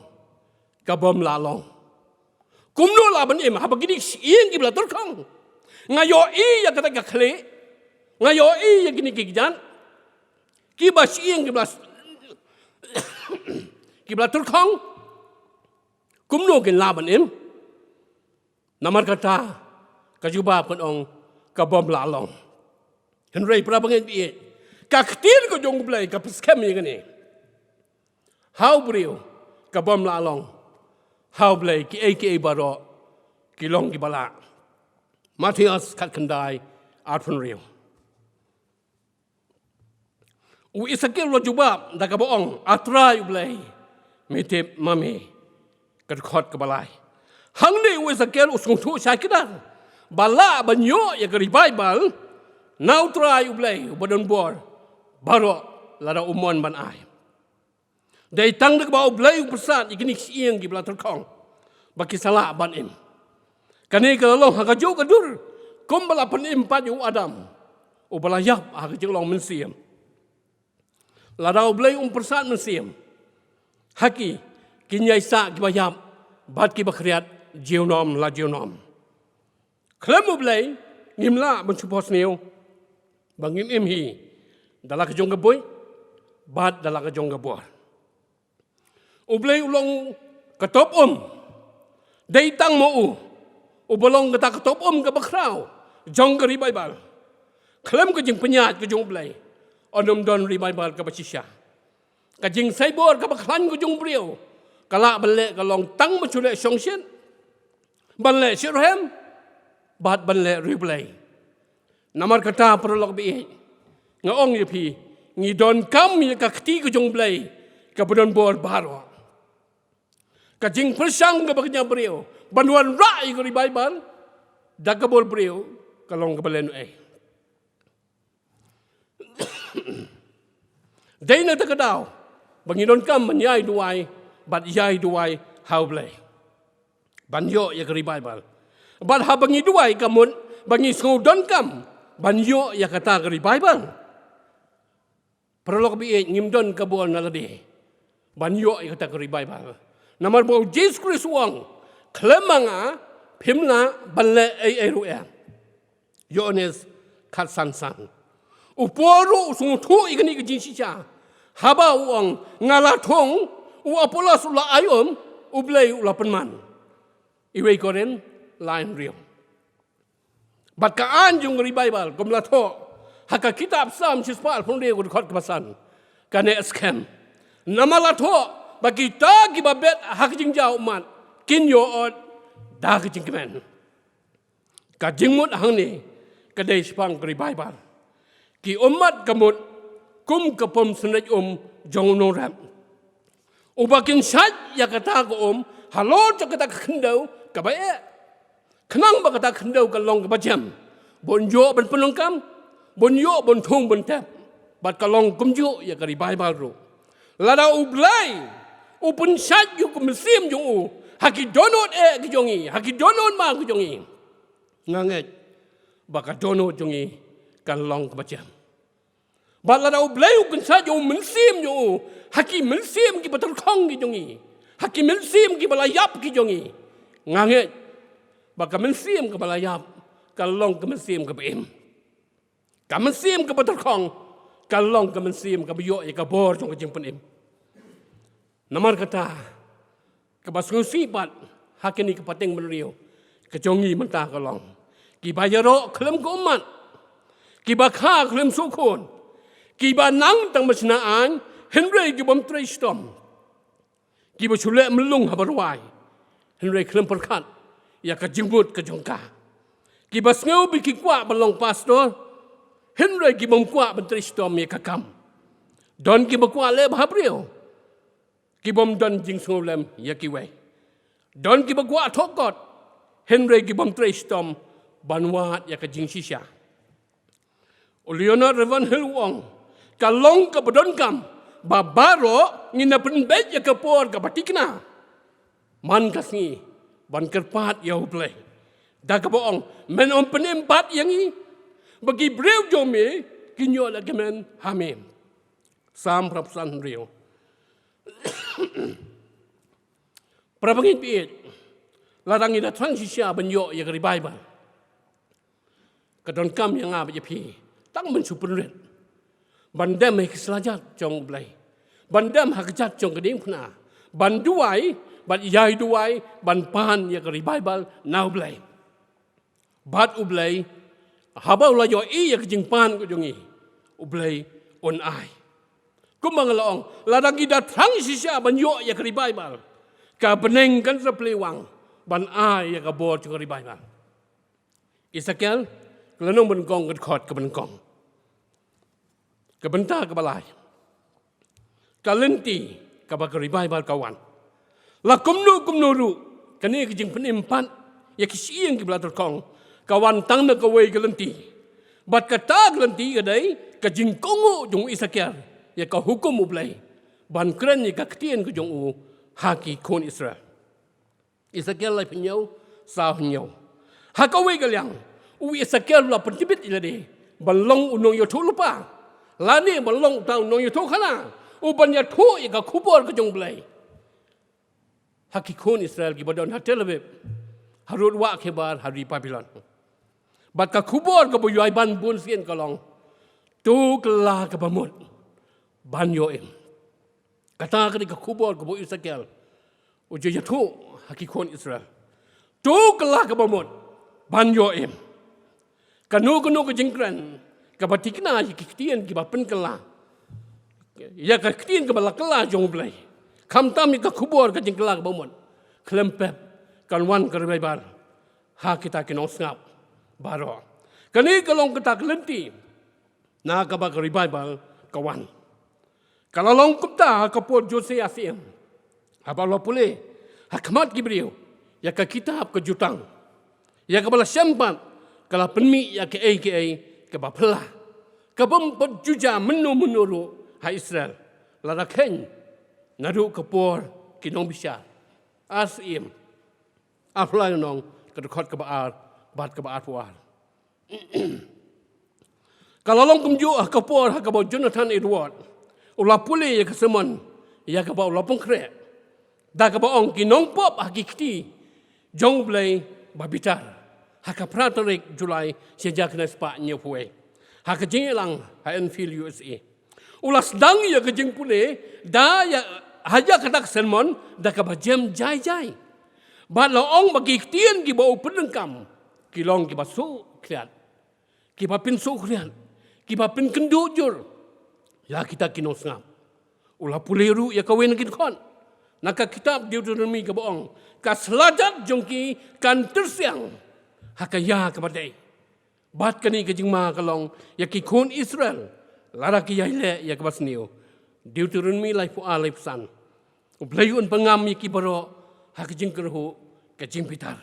ka bym lah long. Kumno lah ban im haba kine ki shyieng kiba la tyrkhong? Nga ïohi ïa kata ka khlieh, nga ïohi ïa kine ki kjat, kiba shyieng kiba la, kiba la tyrkhong. Kumno kin lah ban im? Namar kata ka jubab kan ong, ka bym lah long. Hynrei para bangeit ba ïeit, ka ktien ka jong U Blei ka pynskhem ïa kane. Ha u briew ka bym lah long, ha U Blei kiei kiei baroh ki long kiba lah. Mathaios khatkhyndai, arphew hynriew. U Esekiel u la jubab da kaba ong, A Trai U Blei, me tip ma me. Ka dkhot kaba lai. Hangne u Esekiel u sngewthuh shai kdar ba lah ban ïoh ïa ka revival na U Trai U Blei uba don bor baroh lada u mon ban ai. Dei tang da kaba U Blei u pyrsad ïa kine ki shyieng kiba la tyrkhong ba ki sa lah ban im. Kane ka la long ha kajuh ka dur kumba la pynim pat ïa u Adam uba la ïap ha ka jinglong mynsiem. Lada U Blei um pyrsad mynsiem ha ki, kin ïai sah kiba ïap bad kiba khriat junom la junom. Khlem U Blei ngim lah ban shu phohsniew ba ngin im hi da la ka jong ka buit bad da la ka jong ka bor. U Blei u long ka top um. Dei tang ma u uba long kata ka top um kaba khraw jong ka revival. Khlem ka jingpynïaid ka jong U Blei, ym don revival kaba shisha. Ka jingsaibor kaba khlaiñ ka jong u briew ka lah ban leh ka long tang ban shu leh shongshit, ban leh shitrhem bad ban leh riewblei. Namar kata paralok ba ïeit, nga ong ïa phi, ngi donkam ïa ka kti ka jong U Blei kaba don bor baroh. Ka jingpyrshang kaba kynja briew ban wanrah ïa ka revival da ka bor briew ka long kaba lehnohei. Dei na kata ka daw ba ngi donkam ban ïai duwai bad ïai duwai ha U Blei ban ïoh ïa ka revival. Bad haba ngi duwai ka mut ba ngi sngew donkam ban ïoh ïa kata ka revival. Paralok ba ïeit, ngim don ka bor na lade ban ïoh ïa kata ka revival. Namar ba U Jisu Khrist u ong, khlem ma nga phim lah ban leh ei ei ruh em. Ïoannis khatsan san. U Paul ruh u sngewthuh ïa kane ka jingshisha haba u ong, nga la thung, u Apollos u la aiom, U Blei u la pynman. Iwei Korinth lai hynriew. Bad ka aiñ jong ka revival kum la thoh Ha ka kitab Salm shispah arphew hynriew, ka dkhot kaba san, kane skhem: Namar la thoh ba kita kiba bet ha ka jingjaw ummat kin ïoh ot da ka jingkmen. Ka jingmut hangne ka dei shaphang ka revival. Ki ummat ka mut kum ka pom synreit um jong u nongrep, uba kin shait ïa kata ka um halor jong kata ka khyndew kaba eh, khnang ba kata ka khyndew kan long kaba jem, bun ïoh ban pyndonkam, bun ïoh ban thung ban tep. Bad ka long kumjuh ïa ka revival ruh. Lada U Blei u pynshait ïa ka mynsiem jong u ha ki dohnud eh ki jong ngi, ha ki dohnud ma ki jong ngi, nga ngeit ba ka dohnud jong ngi kan long kaba jem. Bad lada U Blei u pynshait ïa u mynsiem jong u ha ki mynsiem kiba tyrkhong ki jong ngi, ha ki mynsiem kiba la ïap ki jong ngi, nga ngeit ba ka mynsiem kaba la ïap kan long ka mynsiem kaba im. Ka mynsiem kaba tyrkhong kan long ka mynsiem kaba ïoh ïa ka bor jong ka jingpynim. Namar kata, kaba sngewsih pat ha kane ka pateng bynriew ka jong ngi mynta ka long, kiba ïaroh khlem ka ummat, kiba kha khlem suk khun, kiba nang tang ba shna aiñ hynrei ki bym trei shitom, kiba shu leh myllung haba rwai hynrei khlem pyrkhat ïa ka jingmut ka jong ka, kiba sngew ba ki kwah ban long pastor hynrei ki bym kwah ban trei shitom ïa ka kam. Don kiba kwah leh bhabriew, ki bym don jingsngewlem ïa kiwei. Don kiba kwah thoh kot hynrei ki bym trei shitom ban wad ïa ka jingshisha. U Leonard Ravenhill u ong, ka long kaba donkam ba baroh ngin ïa pynbeit ïa ka por kaba thikna man ka sngi ban kyrpad ïa U Blei, da kaba ong, men ym pynim pat ïa ngi, ba ki briew jong me kin ïoh lehkmen ha me. Salm phra phew san hynriew. Para bangeit, lada ngi da thrang shisha ban ïoh ïa ka revival, ka donkam ïa nga bad ïa phi tang ban shu pynrit ban dem ha ki slajat jong U Blei, ban dem ha ka jait jong ka diengphna, ban duwai bad ïai duwai ban pan ïa ka revival na U Blei. Bad U Blei, haba u la ïohi ïa ka jingpan ka jong ngi, U Blei un ai. Kumba nga la ong, lada ngi da thrang shisha ban ïoh ïa ka revival, ka bneng kan sa plie wang ban ai ïa ka bor jong ka revival. Esekiel ka lynnong ba nyngkong, ka dkhot kaba nyngkong. Ka bynta kaba lai, ka lynti kaba ka revival ka wan. La kumno kumno ruh, kane ka jingpynim pat ïa ki shyieng kiba la tyrkhong ka wan tang na kawei ka lynti. Bad kata ka lynti ka dei ka jingkohnguh jong u Esekiel ïa ka hukum U Blei ban kren ïa ka ktien ka jong u ha ki khun Israel. Esekiel laiphew hynñiew, saw hynñiew. Ha kawei ka liang, u Esekiel u la pyntbit ïa lade ban long u nongïathuhlypa, lane ban long uta u nongïathuhkhana uban ïathuh ïa ka khubor ka jong U Blei ha ki khun Israel kiba don ha Tel Aviv, harud wah khyndiat ha ri Babilon. Bad ka khubor kaba u ai ban bun sien ka long: To kylla kaba mut ban ïoh im. Kata ka dei ka khubor kaba u Esekiel u ju ïathuh ha ki khun Israel. To kylla kaba mut ban ïoh im. Kano kano ka jingkren kaba thikna ïa ki ktien kiba pynkylla ïa ka ktien kaba la kylla jong U Blei, khamtam ïa ka khubor ka jingkylla kaba mut, khlem pep kan wan ka revival ha kita ki nongsngap baroh. Kane ka long kata ka lynti na kaba ka revival ka wan. Ka la long kumta ha ka por Josia Syiem, haba u la pule ha khmat ki briew ïa ka kitab ka Jutang, ïa kaba la shem pat, ka la pynmih ïa kaei kaei kaba phylla, kaba ym pat ju jia mynno mynno ruh ha Israel, lada kheiñ naduh ka por ki nongbishar. Ar Syiem arphew lai, nong ka dkhot kaba ar bad kaba arphew ar. Ka la long kumjuh ha ka por ha kaba u Jonathan Edward u la pule ïa ka sermon ïa kaba u la pynkhreh da kaba ong: Ki nongpop ha ki kti jong U Blei ba bitar, ha ka phra tarik July shi hajar khyndai spah hynñiewphew wei, ha ka jingïalang ha Enfield, U S A. U la sdang ïa ka jingpule da ïa, ha ïa kata ka sermon da kaba jem jai jai. Bad la ong ba ki ktien kiba u pyndonkam ki long kiba suk khriat, kiba pynsukhriat, kiba pynkynduh jur ïa kita ki nongsngap. U la pule ruh ïa kawei na ki dkhot na ka kitab Deuteronomi kaba ong, ka slajat jong ki kan tyrsiang ha ka ïa kaba dei. Bad kane ka jingma ka long ïa ki khun Israel lada ki ïai leh ïa kaba sniew. Deuteronomi laiphew ar laiphew san. U Blei un pynngam ïa ki baroh ha ka jingkyrhuh ka jingbitar.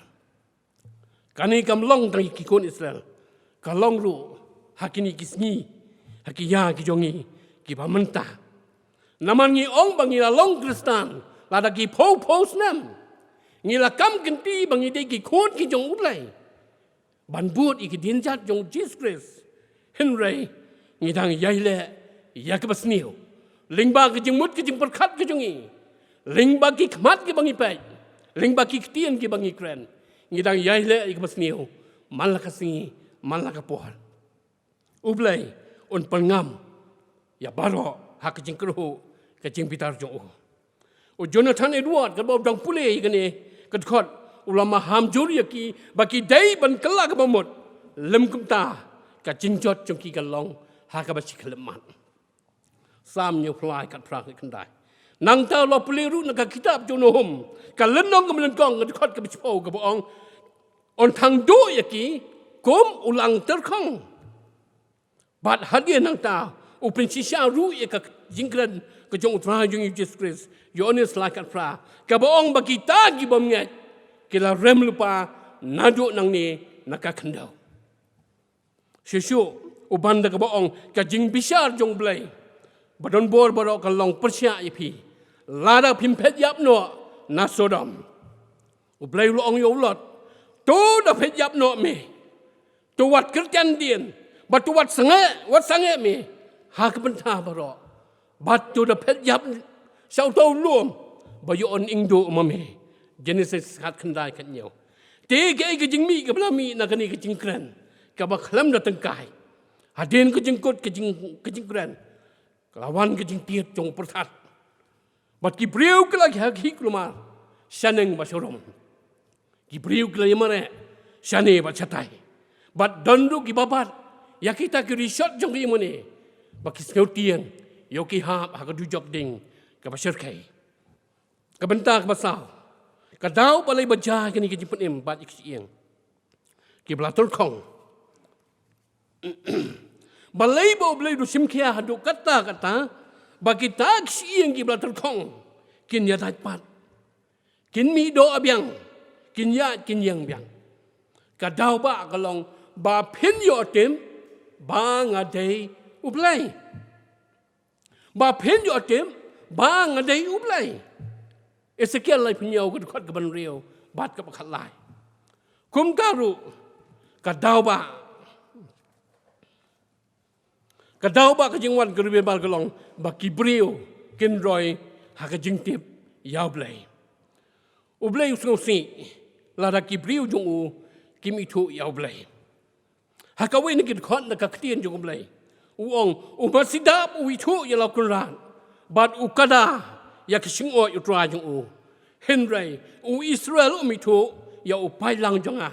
Kane kam long tang ïa ki khun Israel, ka long ruh ha kine ki sngi, ha ki ïa ki jong ngi kiba mynta. Namar ngi ong ba ngi la long Khristan lada ki phew phew snem. Ngi la kam kynti ba ngi dei ki khun ki jong U Blei ban bud ïa ki dienjat jong U Jisu Khrist. Hynrei ngi dang ïai leh ïa kaba sniew lyngba ka jingmut ka jingpyrkhat ka jong ngi, lyngba ki khmat kiba ngi peit, lyngba ki ktien kiba ngi kren. Ngi dang ïai leh ïa kaba sniew man la ka sngi, man la ka por. U Blei un pynngam ïa baroh ha ka jingkyrhuh ka jingbitar jong u. U Jonathan Edward, katba u dang pule ïa kane ka dkhot, u la maham jur ïa ki ba ki dei ban kylla kaba mut, lym kumta ka jingjot jong ki kan long ha kaba shi khyllipmat. Salm hynñiewphew lai, khatphra khatkhyndai. Nangta u la pule ruh na ka kitab jong u Nahum, ka lynnong kaba nyngkong, ka dkhot kaba shiphew, kaba ong, un thang duh ïa ki kum u lang tyrkhong. Bad hadien nangta u pynshisha ruh ïa ka jingkren ka jong U Trai jong ngi U Jisu Khrist, Ïoannis lai, khatphra, kaba ong ba kita ki bymngeit ki la rem lypa naduh nangne na ka khyndew. Shuh shuh u ban da kaba ong, ka jingbishar jong U Blei ba don bor baroh kan long pyrshah ïa phi lada phim phet ïap noh na Sodom. U Blei u la ong ïa u Lot, to da phet ïap noh me. To wat kyrtian dien, bad to wat sangeh, wat sangeh me ha ka bynta baroh. Bad to da phet ïap sha uta u lum ba ïoh un ingduh ma me. Genesis khatkhyndai, khathynñiew. Te kaei ka jingmih kaba la mih na kane ka jingkren kaba khlem da tyngkai? Hadien ka jingkut ka jing, ka jingkren, ka la wan ka jingtied jong u pyrthat. Bad ki briew ki la khih kulmar shaneng bad sharum. Ki briew ki la ïamareh shane bad shatai. Bad don ruh kiba bat ïa kita ki rishot jong ki ïingmane ba ki sngewtieng ïoh ki hap ha ka dujok ding kaba shyrkhei. Ka bynta kaba saw, ka daw balei ba jia kine ki jingpynim bad ïa ki shyieng kiba la tyrkhong? Balei ba U Blei u shim khia haduh katta katta ba kita ki shyieng kiba la tyrkhong kin ïadait pat, kin mih doh biang, kin ïaid kin ïeng biang? Ka daw ba ka long ba phin ïoh tip ba nga dei U Blei. Ba phin ïoh tip ba nga dei U Blei. Esekiel laiphew hynñiew, ka dkhot kaba hynriew bad kaba khatlai. Kumta ruh ka daw ba, ka daw ba ka jingwan ka revival ka long ba ki briew kin roi ha ka jingtip ïa U Blei. U Blei u sngewsih lada ki briew jong u kim ithuh ïa U Blei. Ha kawei na ki dkhot na ka ktien jong U Blei u ong, u Masi dap u ithuh ïa la u kynrad bad u kada ïa ka shyngod U Trai jong u. Hynrei u Israel um ithuh ïa u paidlang jong nga,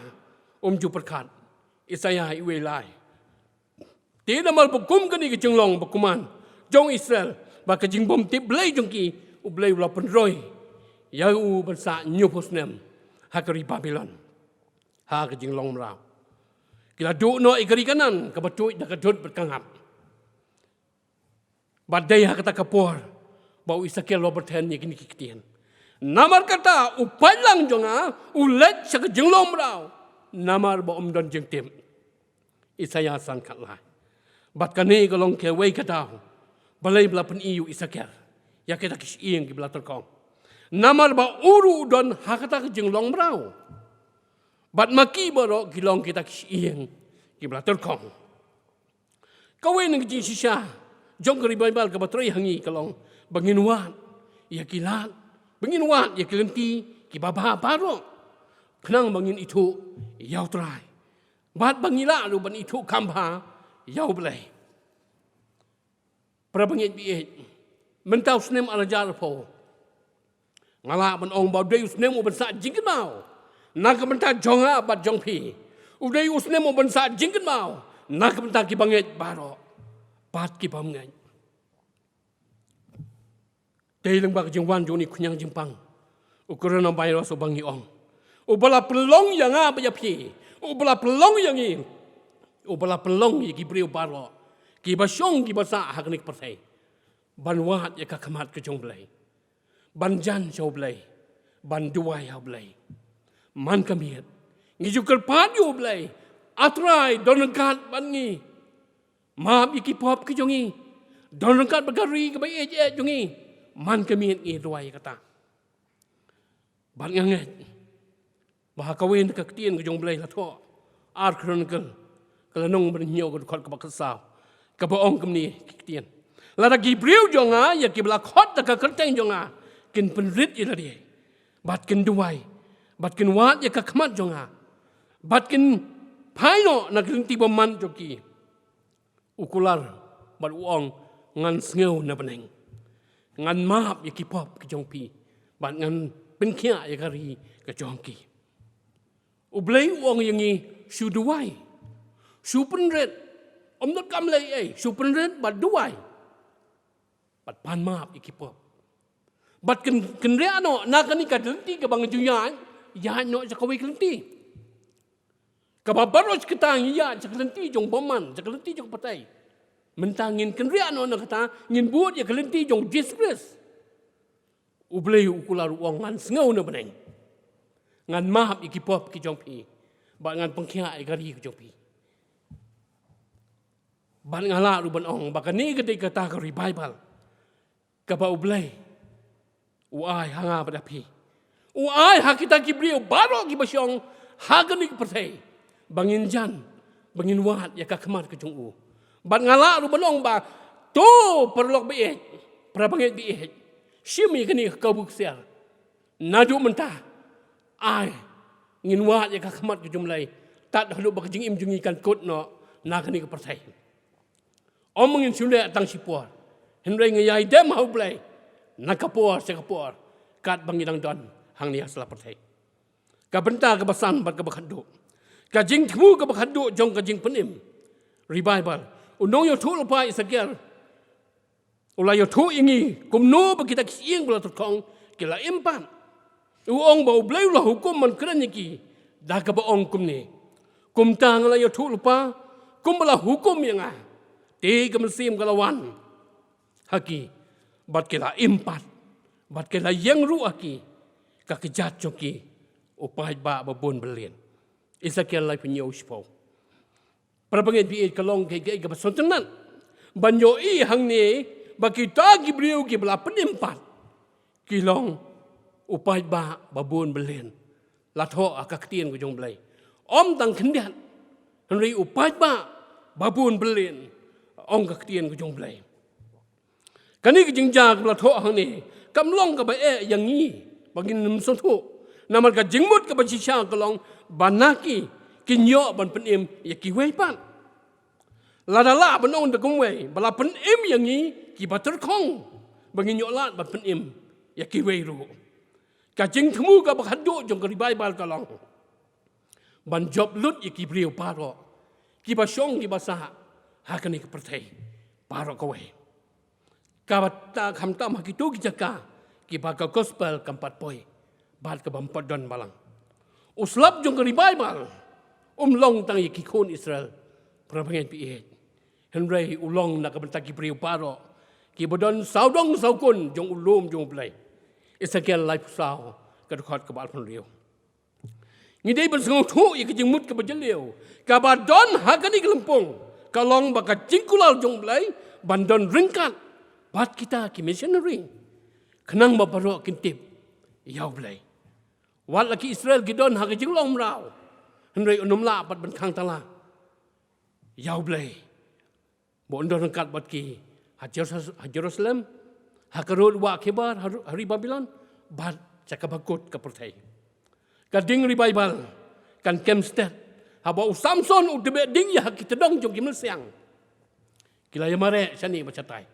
um ju pyrkhat. Isaïah uwei lai. Te namar ba kum kane ka jinglong ba kumne jong Israel bad ka jingbymtip Blei jong ki, U Blei u la pynroi ïa u ban sah hynñiewphew snem ha ka ri Babilon ha ka jinglong mraw. Ki la duh noh ïa ka ri Kanaan kaba tuid da ka dud bad ka ngap. Bad dei ha kata ka por ba u Esekiel u la bteng ïa kine ki ktien. Namar kata u paidlang jong nga u leit sha ka jinglong mraw namar ba um don jingtip. Isaïah san, khatlai. Bad kane ka long kawei ka daw balei ba la pyni ïa u Esekiel ïa kita ki shyieng kiba la tyrkhong. Namar ba u ruh u don ha kata ka jinglong mraw. Bad ma ki baroh ki long kita ki shyieng kiba la tyrkhong. Kawei na ka jingshisha jong ka revival kaba trei ha ngi ka long ba ngin wad ïa ki lad, ba ngin wad ïa ki lynti kiba bha baroh, khnang ba ngin ithuh ïa U Trai bad ba ngin lah ruh ban ithuh kham bha ïa U Blei. Para bangeit ba ïeit, mynta u snem ar hajar arphew, nga lah ban ong ba u dei u snem u ban sah jingkynmaw na ka bynta jong nga bad jong phi. U dei u snem u ban sah jingkynmaw na ka bynta ki bangeit baroh. Bad ki bym ngeit. Te lyngba ka jingwan jong une u khñiang jingpang, u coronavirus, uba ngi ong, uba la pynlong ïa nga bad ïa phi, uba la pynlong ïa ngi, uba la pynlong ïa ki briew baroh, kiba shong kiba sah ha kane ka pyrthei, ban wad ïa ka khmat ka jong U Blei, ban jan sha U Blei, ban duwai ha U Blei. Man ka miet ngi ju kyrpad ïa U Blei, A Trai, don ryngkat bad ngi. Map ïa ki pop ki jong ngi, don ryngkat bad ka ri kaba ïeit ïeit jong ngi. Man ka miet ngi duwai ïa kata. Bad nga ngeit ba ha kawei na ka ktien ka jong U Blei la thoh, Ar Chronicle, ka lynnong ba hynñiew, ka dkhot kaba khatsaw, kaba ong kumne ki ktien: Lada ki briew jong nga, ïa kiba la khot da ka kyrteng jong nga, kin pynrit ïa lade, bad kin duwai, bad kin wad ïa ka khmat jong nga, bad kin phai noh na ki lynti bymman jong ki, u kular bad u ong, ngan sngew na bneng, ngan map ïa ki pop ki jong phi, bad ngan pynkhiah ïa ka ri ka jong ki. U Blei u ong ïa ngi, shu duwai, shu pynrit. Ym donkam leh ei, shu pynrit bad duwai, bad pan map ïa ki pop, bad kyn-, kynriah noh na kane ka lynti kaba ngi ju ïaid, ïaid noh sha kawei ka lynti. Kaba baroh shi katta ngi ïaid sha ka lynti jong bymman, sha ka lynti jong pyrthei. Mynta ngin kynriah noh na kata, ngin bud ïa ka lynti jong Jisu Khrist. U Blei u kular, u ong, ngan sngew na bneng, ngan map ïa ki pop ki jong phi, bad ngan pynkhiah ïa ka ri ka jong phi. Bad nga lah ruh ban ong ba kane ka dei kata ka revival kaba U Blei u ai ha nga bad ha phi, u ai ha kita ki briew baroh kiba shong ha kane ka pyrthei, ba ngin jan, ba ngin wad ïa ka khmat ka jong u. Bad nga lah ruh ban ong ba, to paralok ba ïeit, para bangeit ba ïeit, shim ïa kane ka kabu ksiar. Naduh mynta, ai, ngin wad ïa ka khmat ka jong U Blei, tad haduh ba ka jingim jong ngi kan kut noh na kane ka pyrthei. Ym ngin shu leh tang shipor, hynrei ngi ïai dem ha U Blei na ka por sha ka por, katba ngi dang don hangne ha sla pyrthei. Ka bynta kaba san bad kaba khatduh, ka jingthmu kaba khatduh jong ka jingpynim, revival. U nongïathuh lypa Esekiel u la ïathuh ïa ngi kumno ba kita ki shyieng ba la tyrkhong ki la im pat. U ong ba U Blei u la hukum ban kren ïa ki da kaba ong kumne: Kumta nga la ïathuh lypa kumba la hukum ïa nga, te ka mynsiem ka la wan ha ki, bad ki la im pat, bad ki la ïeng ruh ha ki, ka kjat jong ki u paidbah ba bun byllian. Esekiel laiphew hynñiew, shiphew. Para bangeit ba ïeit, ka long kaei kaei kaba sngewtynnat ban ïohi hangne ba kita ki briew kiba la pynim pat ki long u paidbah ba bun byllian. La thoh ha ka ktien ka jong U Blei, ym tang khyndiat, hynrei u paidbah ba bun byllian, ong ka ktien ka jong U Blei. Kane ka jingjia kaba la thoh hangne kam long kaba eh ïa ngi ba ngin ym sngewthuh. Namar ka jingmut kaba shisha ka long ba na ki, kin ïoh ban pynim ïa kiwei pat. Lada lah ban ong da kumwei, ba la pynim ïa ngi kiba tyrkhong, ba ngin ïoh lad ban pynim ïa kiwei ruh. Ka jingthmu kaba khatduh jong ka revival ka long ban jop lut ïa ki briew baroh kiba shong kiba sah ha kane ka pyrthei baroh kawei. Kaba ta kham tam ha kito ki jaka kiba ka gospel kam pat poi bad kaba ym pat don balang. U slap jong ka revival um long tang ïa ki khun Israel, para bangeit ba ïeit, hynrei u long na ka bynta ki briew baroh kiba don sawdong sawkun jong u lum jong U Blei. Esekiel laiphew saw, ka dkhot kaba arphew hynriew. Ngi dei ban sngewthuh ïa ka jingmut kaba jylliew kaba don ha kane ka lympung, ka long ba ka jingkular jong U Blei ban don ryngkat bad kita ki missionary, khnang ba baroh kin tip ïa U Blei. Wat la ki Israel ki don ha ka jinglong mraw, hynrei un ym lah pat ban khang tala ïa U Blei ba un don ryngkat bad ki ha Jerus-, ha Jerusalem, ha ka rud wah khyndiat, ha ri-, ha ri Babilon, bad sha kaba kut ka pyrthei. Ka ding revival kan kem stet haba u Samson u tbeh ding ïa ha ki tdong jong ki mlsiang. Ki la ïamareh shane bad shatai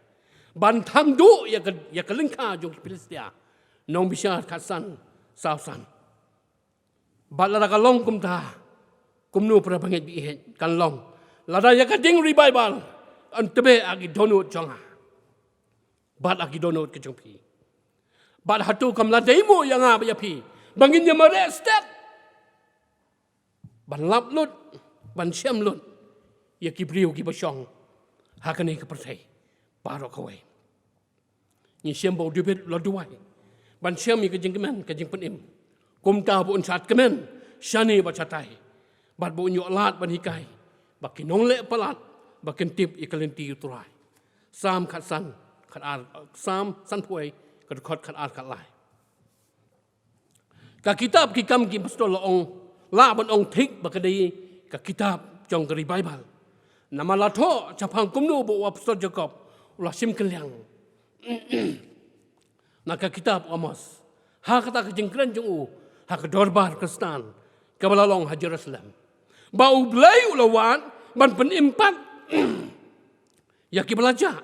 ban thang duh ïa ka, ïa ka lyngkha jong ki Philistia, nongbishar khatsan, sawsan. Bad lada ka long kumta, kumno, para bangeit ba ïeit, kan long lada ïa ka ding revival Yn tbeh ha ki dohnud jong nga bad ha ki dohnud ka jong phi. Bad hato kam la dei mo ïa nga bad ïa phi ba ngin ïa mareh stet ban lap lut, ban shem lut ïa ki briew kiba shong ha kane ka pyrthei baroh kawei? Ngi shem ba u David u la duwai ban shem ïa ka jingkmen, ka jingpynim, kumta ba un shad kmen shane bad shatai, bad ba un ïoh lad ban hikai ba ki nongleh palat ba kin tip ïa ka lynti U Trai. Salm khatsan, khatar, Salm sanphew wei, ka dkhot khatar khatlai. Ka kitab Ki Kam ki Apostol la ong, lah ban ong thik ba ka dei ka kitab jong ka Ri Baibl. Namar la thoh shaphang kumno ba u Apostol Jakob u la shim kylliang na ka kitab u Amos ha kata ka jingkren jong u ha ka dorbar Khristan kaba la long ha Jerusalem, ba U Blei u la wad ban pynim pat ïa kiba la jah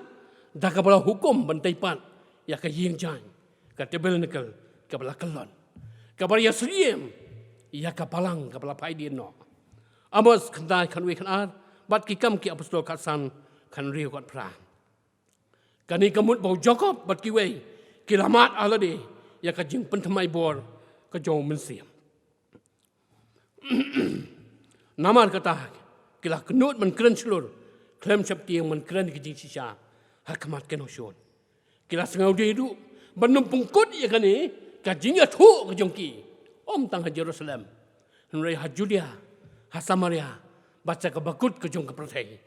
da kaba la hukum ban tei pat ïa ka ïing jaiñ, ka tabernakl kaba la kyllon, kaba la ïasyriem ïa ka balang kaba la phai dien noh. Amos khyndai, khatwei khatar, bad Ki Kam ki Apostol khatsan, khathynriew khatphra. Kane ka mut ba u Jakob bad kiwei ki la mad ha lade ïa ka jingpynthymmai bor ka jong U Mynsiem. Namar kata ki la kynnoh ban kren shlur khlem sheptieng, ban kren ka jingshisha ha khmat ki nongshun. Ki la sngewdei ruh ban ym pynkut ïa kane ka jingïathuh ka jong ki, ym tang ha Jerusalem, hynrei ha Judea, ha Samaria, bad sha kaba kut ka jong ka pyrthei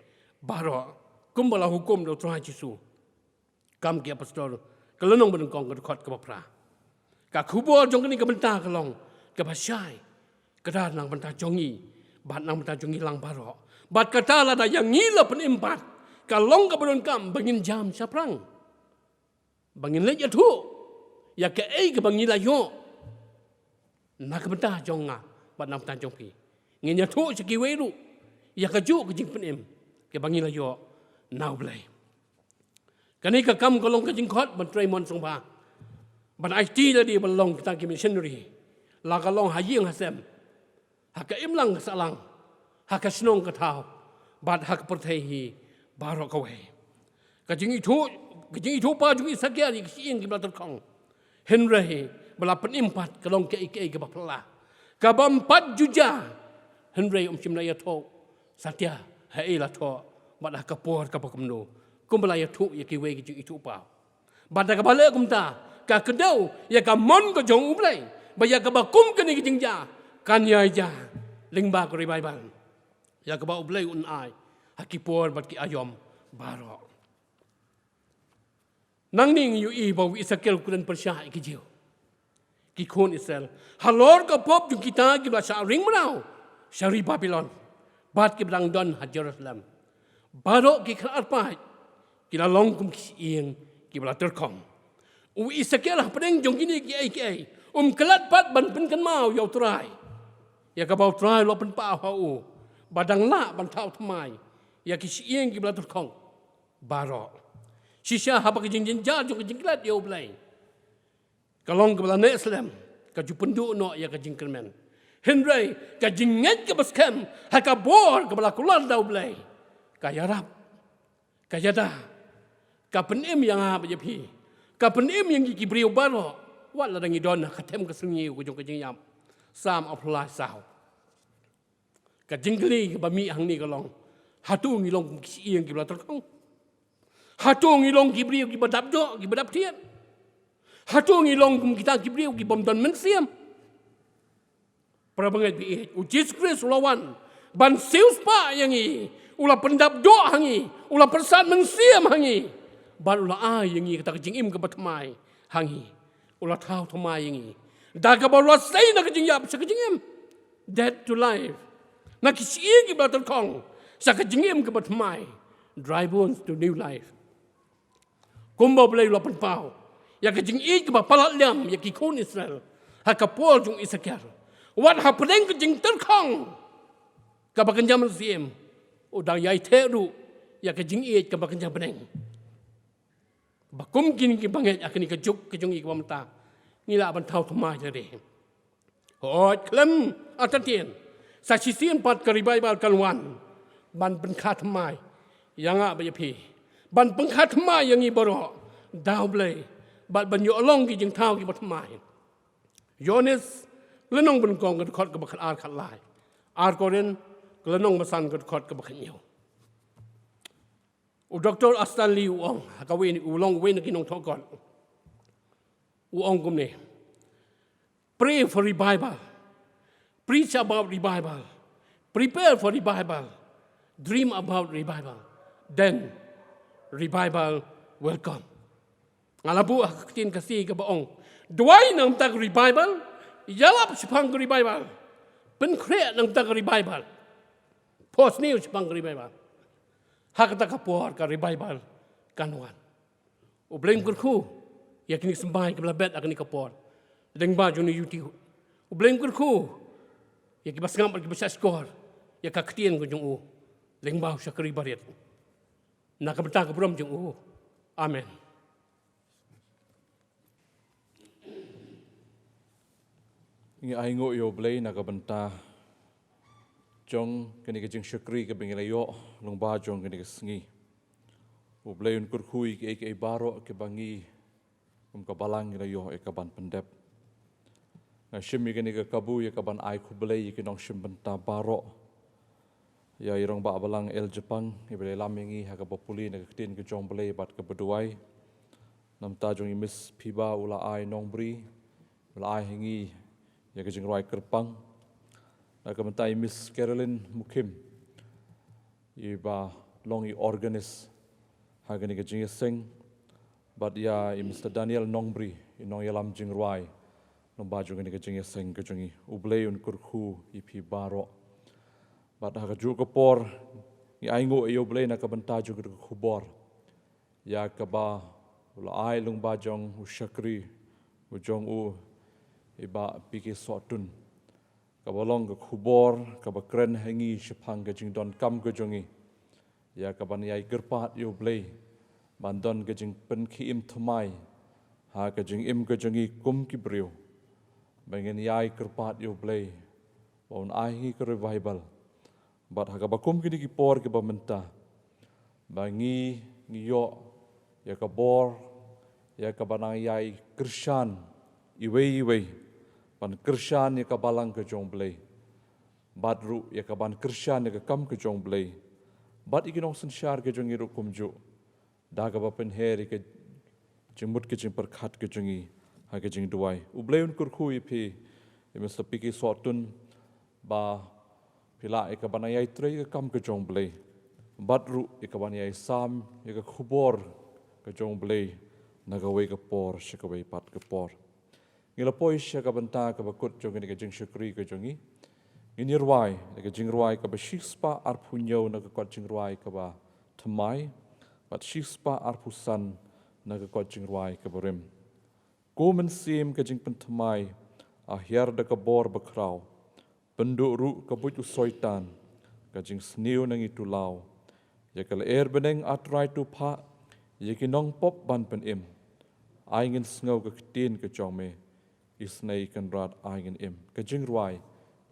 baroh, kumba la hukum da U Trai Jisu. Kam ki Apostol, ka lynnong banyngkong, ka dkhot kaba phra. Ka khubor jong kane ka bynta ka long kaba shai, kata na ka bynta jong ngi bad na ka bynta jong ngi lang baroh. Bad kata lada ïa ngi la pynim pat, ka long kaba donkam ba ngin jam shaphrang, ba ngin leit ïathuh ïa kaei kaba ngi la ïoh na ka bynta jong nga bad na ka bynta jong phi. Ngin ïathuh sha kiwei ruh ïa kajuh ka jingpynim kaba ngi la ïoh na U Blei. Kane ka kam ka long ka jingkhot ban trei mon sngewbha, ban aiti lade ban long kita ki missionary, la ka long ha ïing ha sem, ha ka imlang ka sahlang, ha ka shnong ka thaw, bad ha ka pyrthei hi baroh kawei. Ka jingithuh, ka jingithuh paw jong u Esekiel ïa ki shyieng kiba la tyrkhong, hynrei ba la pynim pat, ka long kaei kaei kaba phylla, kaba ym pat ju jia, hynrei um shym la ïathuh satia haei la thoh bad ha ka por kaba kumno, kumba la ïathuh ïa kiwei ki jingithuh paw. Bad da kaba leh kumta, ka kdew ïa ka mon ka jong U Blei ba ïa kaba kum kane ka jingjia kan ïai jia lyngba ka Ri Baibl, ïa kaba U Blei un ai ha ki por bad ki aïom baroh. Nangne ngi ïohi ba u Esekiel u kren pyrshah ïa ki Jiw, ki khun Israel, halor ka pop jong kita kiba la shah ring mraw sha ri Babilon bad kiba dang don ha Jerusalem. Baroh ki khyllipmat ki la long kum ki shyieng kiba la tyrkhong. U Esekiel hapdeng jong kine kiei kiei um klet pat ban pynkynmaw ïa U Trai, ïa kaba U Trai u la pynpaw ha u ba dang lah ban thaw thymmai ïa ki shyieng kiba la tyrkhong baroh. Shisha haba ka jingjynjar jong ka jingklet ïa U Blei ka long kaba la neh slem, ka ju pynduh noh ïa ka jingkyrmen. Hynrei ka jingngeit kaba skhem ha ka bor kaba la kular da U Blei ka ïarap, ka ïada, ka pynim ïa nga bad ïa phi, ka pynim ïa ngi ki briew baroh, wat lada ngi don ha ka them ka syrngiew ka jong ka jingïap. Salm arphew lai, saw. Ka jingkylli kaba mih hangne ka long, hato ngi long kum ki shyieng kiba la tyrkhong? Hato ngi long ki briew kiba dap doh, kiba dap thied? Hato ngi long kum kita ki briew ki bym don mynsiem? Para bangeit baieit, u Jisu Khrist u la wan ban siewspah ïa ngi, u la pyndap doh ha ngi, u la pyrsad mynsiem ha ngi, bad u la ai ïa ngi kata ka jingim kaba thymmai ha ngi. U la thaw thymmai ïa ngi da kaba u la sei na ka jingïap sha ka jingim, death to life, na ki shyieng kiba la tyrkhong sha ka jingim kaba thymmai, dry bones to new life. Kumba U Blei u la pynpaw ïa ka jingïeit kaba palat liam ïa ki khun Israel ha ka por jong u Esekiel, wat hapdeng ka jingtyrkhong kaba kynja mynsiem, u dang ïai theh ruh ïa ka jingïeit kaba kynja bneng. Ba kum kine ki bangeit ha kane ka juk ka jong ngi kaba mynta, ngi lah ban thaw thymmai lade. Hooid, khlem artatien, sa shisien pat ka Ri Baibl kan wan ban pynkha thymmai ïa nga bad ïa phi ban pynkha thymmai ïa ngi baroh da U Blei bad ban ïoh long ki jingthaw kiba thymmai. Ïoannis lynnong ba nyngkong ka dkhot kaba khatar khatlai. Ar Korinth ka lynnong ba san ka dkhot kaba khathynñiew. U Doktor Stanley u ong, ha kawei, u long uwei na ki nongthoh kot. U ong kumne: Pray for revival. Preach about revival. Prepare for revival. Dream about revival. Then revival will come. Nga la buh ha ka ktien Khasi kaba ong: Duwai na ka bynta ka revival, ïalap shaphang ka revival, pynkhreh na ka bynta ka revival, pos niu shaphang ka revival. Ha kata ka por ka revival kan wan. U Blei un kyrkhu ïa kine ki symbai kiba la bet ha kane ka por lyngba jong une u YouTube. U Blei un kyrkhu ïa kiba sngap bad kiba shahshkor ïa ka ktien ka jong u lyngba u shakri barit. Na ka bynta ka burom jong u. Amen. Ngi ainguh ïa U Blei na ka bynta jong kane ka jingshakri kaba ngi la ïoh lyngba jong kane ka sngi. U Blei un kyrkhu ïa kiei kiei baroh kiba ngi kum ka balang ngi la ïoh ïa ka ban pyndep. Nga shim ïa kane ka kabu ïa ka ban ai khublei ïa ki nongshim bynta baroh, ïa i Rangbah Balang L. Japang iba la ïalam ïa ngi ha kaba pule na ka ktien ka jong U Blei bad kaba duwai. Na ka bynta jong i Miss Phiba Ulainongbri, ba la ai ha ngi ïa ka jingrwai kyrpang. Na ka bynta i Miss Caroline Mukhim, iba long i organist ha kane ka jingïaseng, bad ïa i Mister Daniel Nongbri, i nongïalam jingrwai lyngba jong kane ka jingïaseng ka jong ngi. U Blei un kyrkhu ïa phi baroh. Bad ha kajuh ka por ngi ainguh ïa U Blei na ka bynta jong ka khubor ïa kaba u la ai lyngba jong u shakri u jong u, i Bah P K Sohtun, kaba long ka khubor kaba kren ha ngi shaphang ka jingdonkam ka jong ngi ïa ka ban ïai kyrpad ïa U Blei ban don ka jingpynkhie im thymmai ha ka jingim ka jong ngi kum ki briew, ba ngin ïai kyrpad ïa U Blei ba un ai ha ngi ka revival. Bad ha kaba kum kine ki por kiba mynta, ba ngi, ngi ïoh ïa ka bor ïa ka ban nang ïai kyrshan iwei iwei, ban kyrshan ïa ka balang ka jong U Blei, bad ruh ïa ka ban kyrshan ïa ka kam ka jong U Blei, bad ïa ki nongsynshar ka jong ngi ruh kumjuh, da kaba pynher ïa ka jingmut ka jingpyrkhat ka jong ngi ha ka jingduwai. U Blei un kyrkhu ïa phi, ïa Mister P K Sohtun, ba phi lah ïa ka ban ïai trei ïa ka kam ka jong U Blei, bad ruh ïa ka ban ïai sam ïa ka khubor ka jong U Blei na kawei ka por sha kawei pat ka por. Ngi la poi sha ka bynta kaba kut jong kane ka jingshakri ka jong ngi. Ngin ïa rwai ïa ka jingrwai kaba shispah arphew hynñiew na ka kot jingrwai kaba thymmai, bad shispah arphew san na ka kot jingrwai kaba rim. Ko Mynsiem ka jingpynthymmai, a hiar da ka bor bakhraw, pynduh ruh ka buit u Soitan, ka jingsniew na ngi tulou. Ïa ka lyer bneng, A Trai, to phah ïa ki nongpop ban pynim. Ai ngin sngew ka ktien ka jong me, isynei Kynrad ai ngin im. Ka jingrwai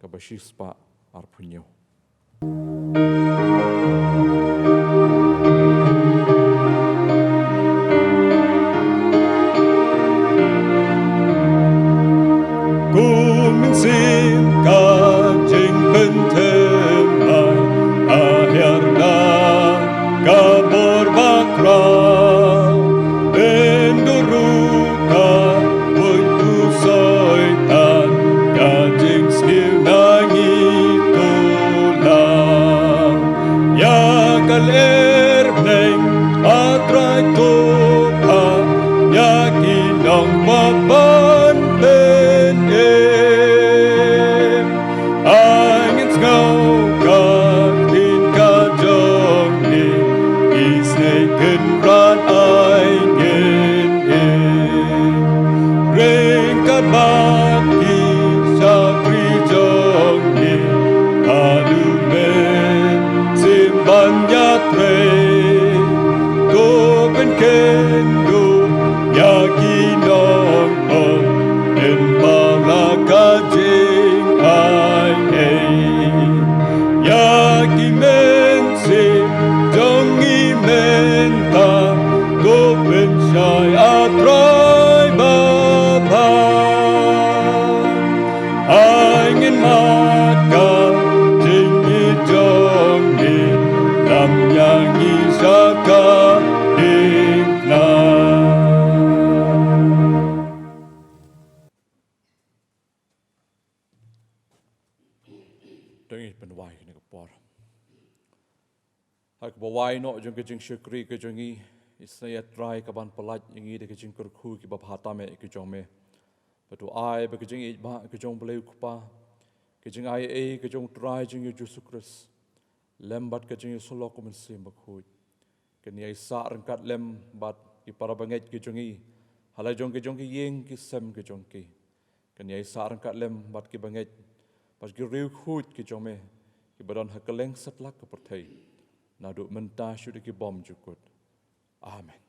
kaba shispah arphew hynñiew. Ko Mynsiem ka jingpynthymmai, a hiar da ka bor bakhraw, pynduh ruh ka buit u Soitan, ka jingsniew na ngi tulou. Ïa ka lyer bneng, A Trai, to phah ïa ki nongpop ban pynim. Ai ngin sngew ka ktien ka jong me, isynei Kynrad ai ngin im. Ryngkat bad ki shakri jong me, haduh Mynsiem ban ïatrei, to pynkynduh ïa ki nongpop, pynpaw la ka jingai ei. Ïa ki mynsiem jong ngi Ïa ngi sha ka ding na. To ngin pynwai kane ka por. Ha kaba wai noh jong ka jingshakri ka jong ngi, isynei ïa Trai ka ban pyllait ïa ngi da ka jingkyrkhu kiba bha tam eh ka jong me. Bad to ai ba ka jingïeit ba ka jong U Blei U Kpa, ka jingai ei ka jong U Trai jong ngi U Jisu Khrist, lem bad ka jingïasyllok U Mynsiem Bakhuid, kan ïai sah ryngkat lem bad ki para bangeit ki jong ngi ha la jong ki jong ki ïing ki sem ki jong ki. Kan ïai sah ryngkat lem bad ki bangeit bad ki riewkhuid ki jong me kiba don ha kylleng satlak ka pyrthei, naduh mynta shuh da ki bymjukut. Amen.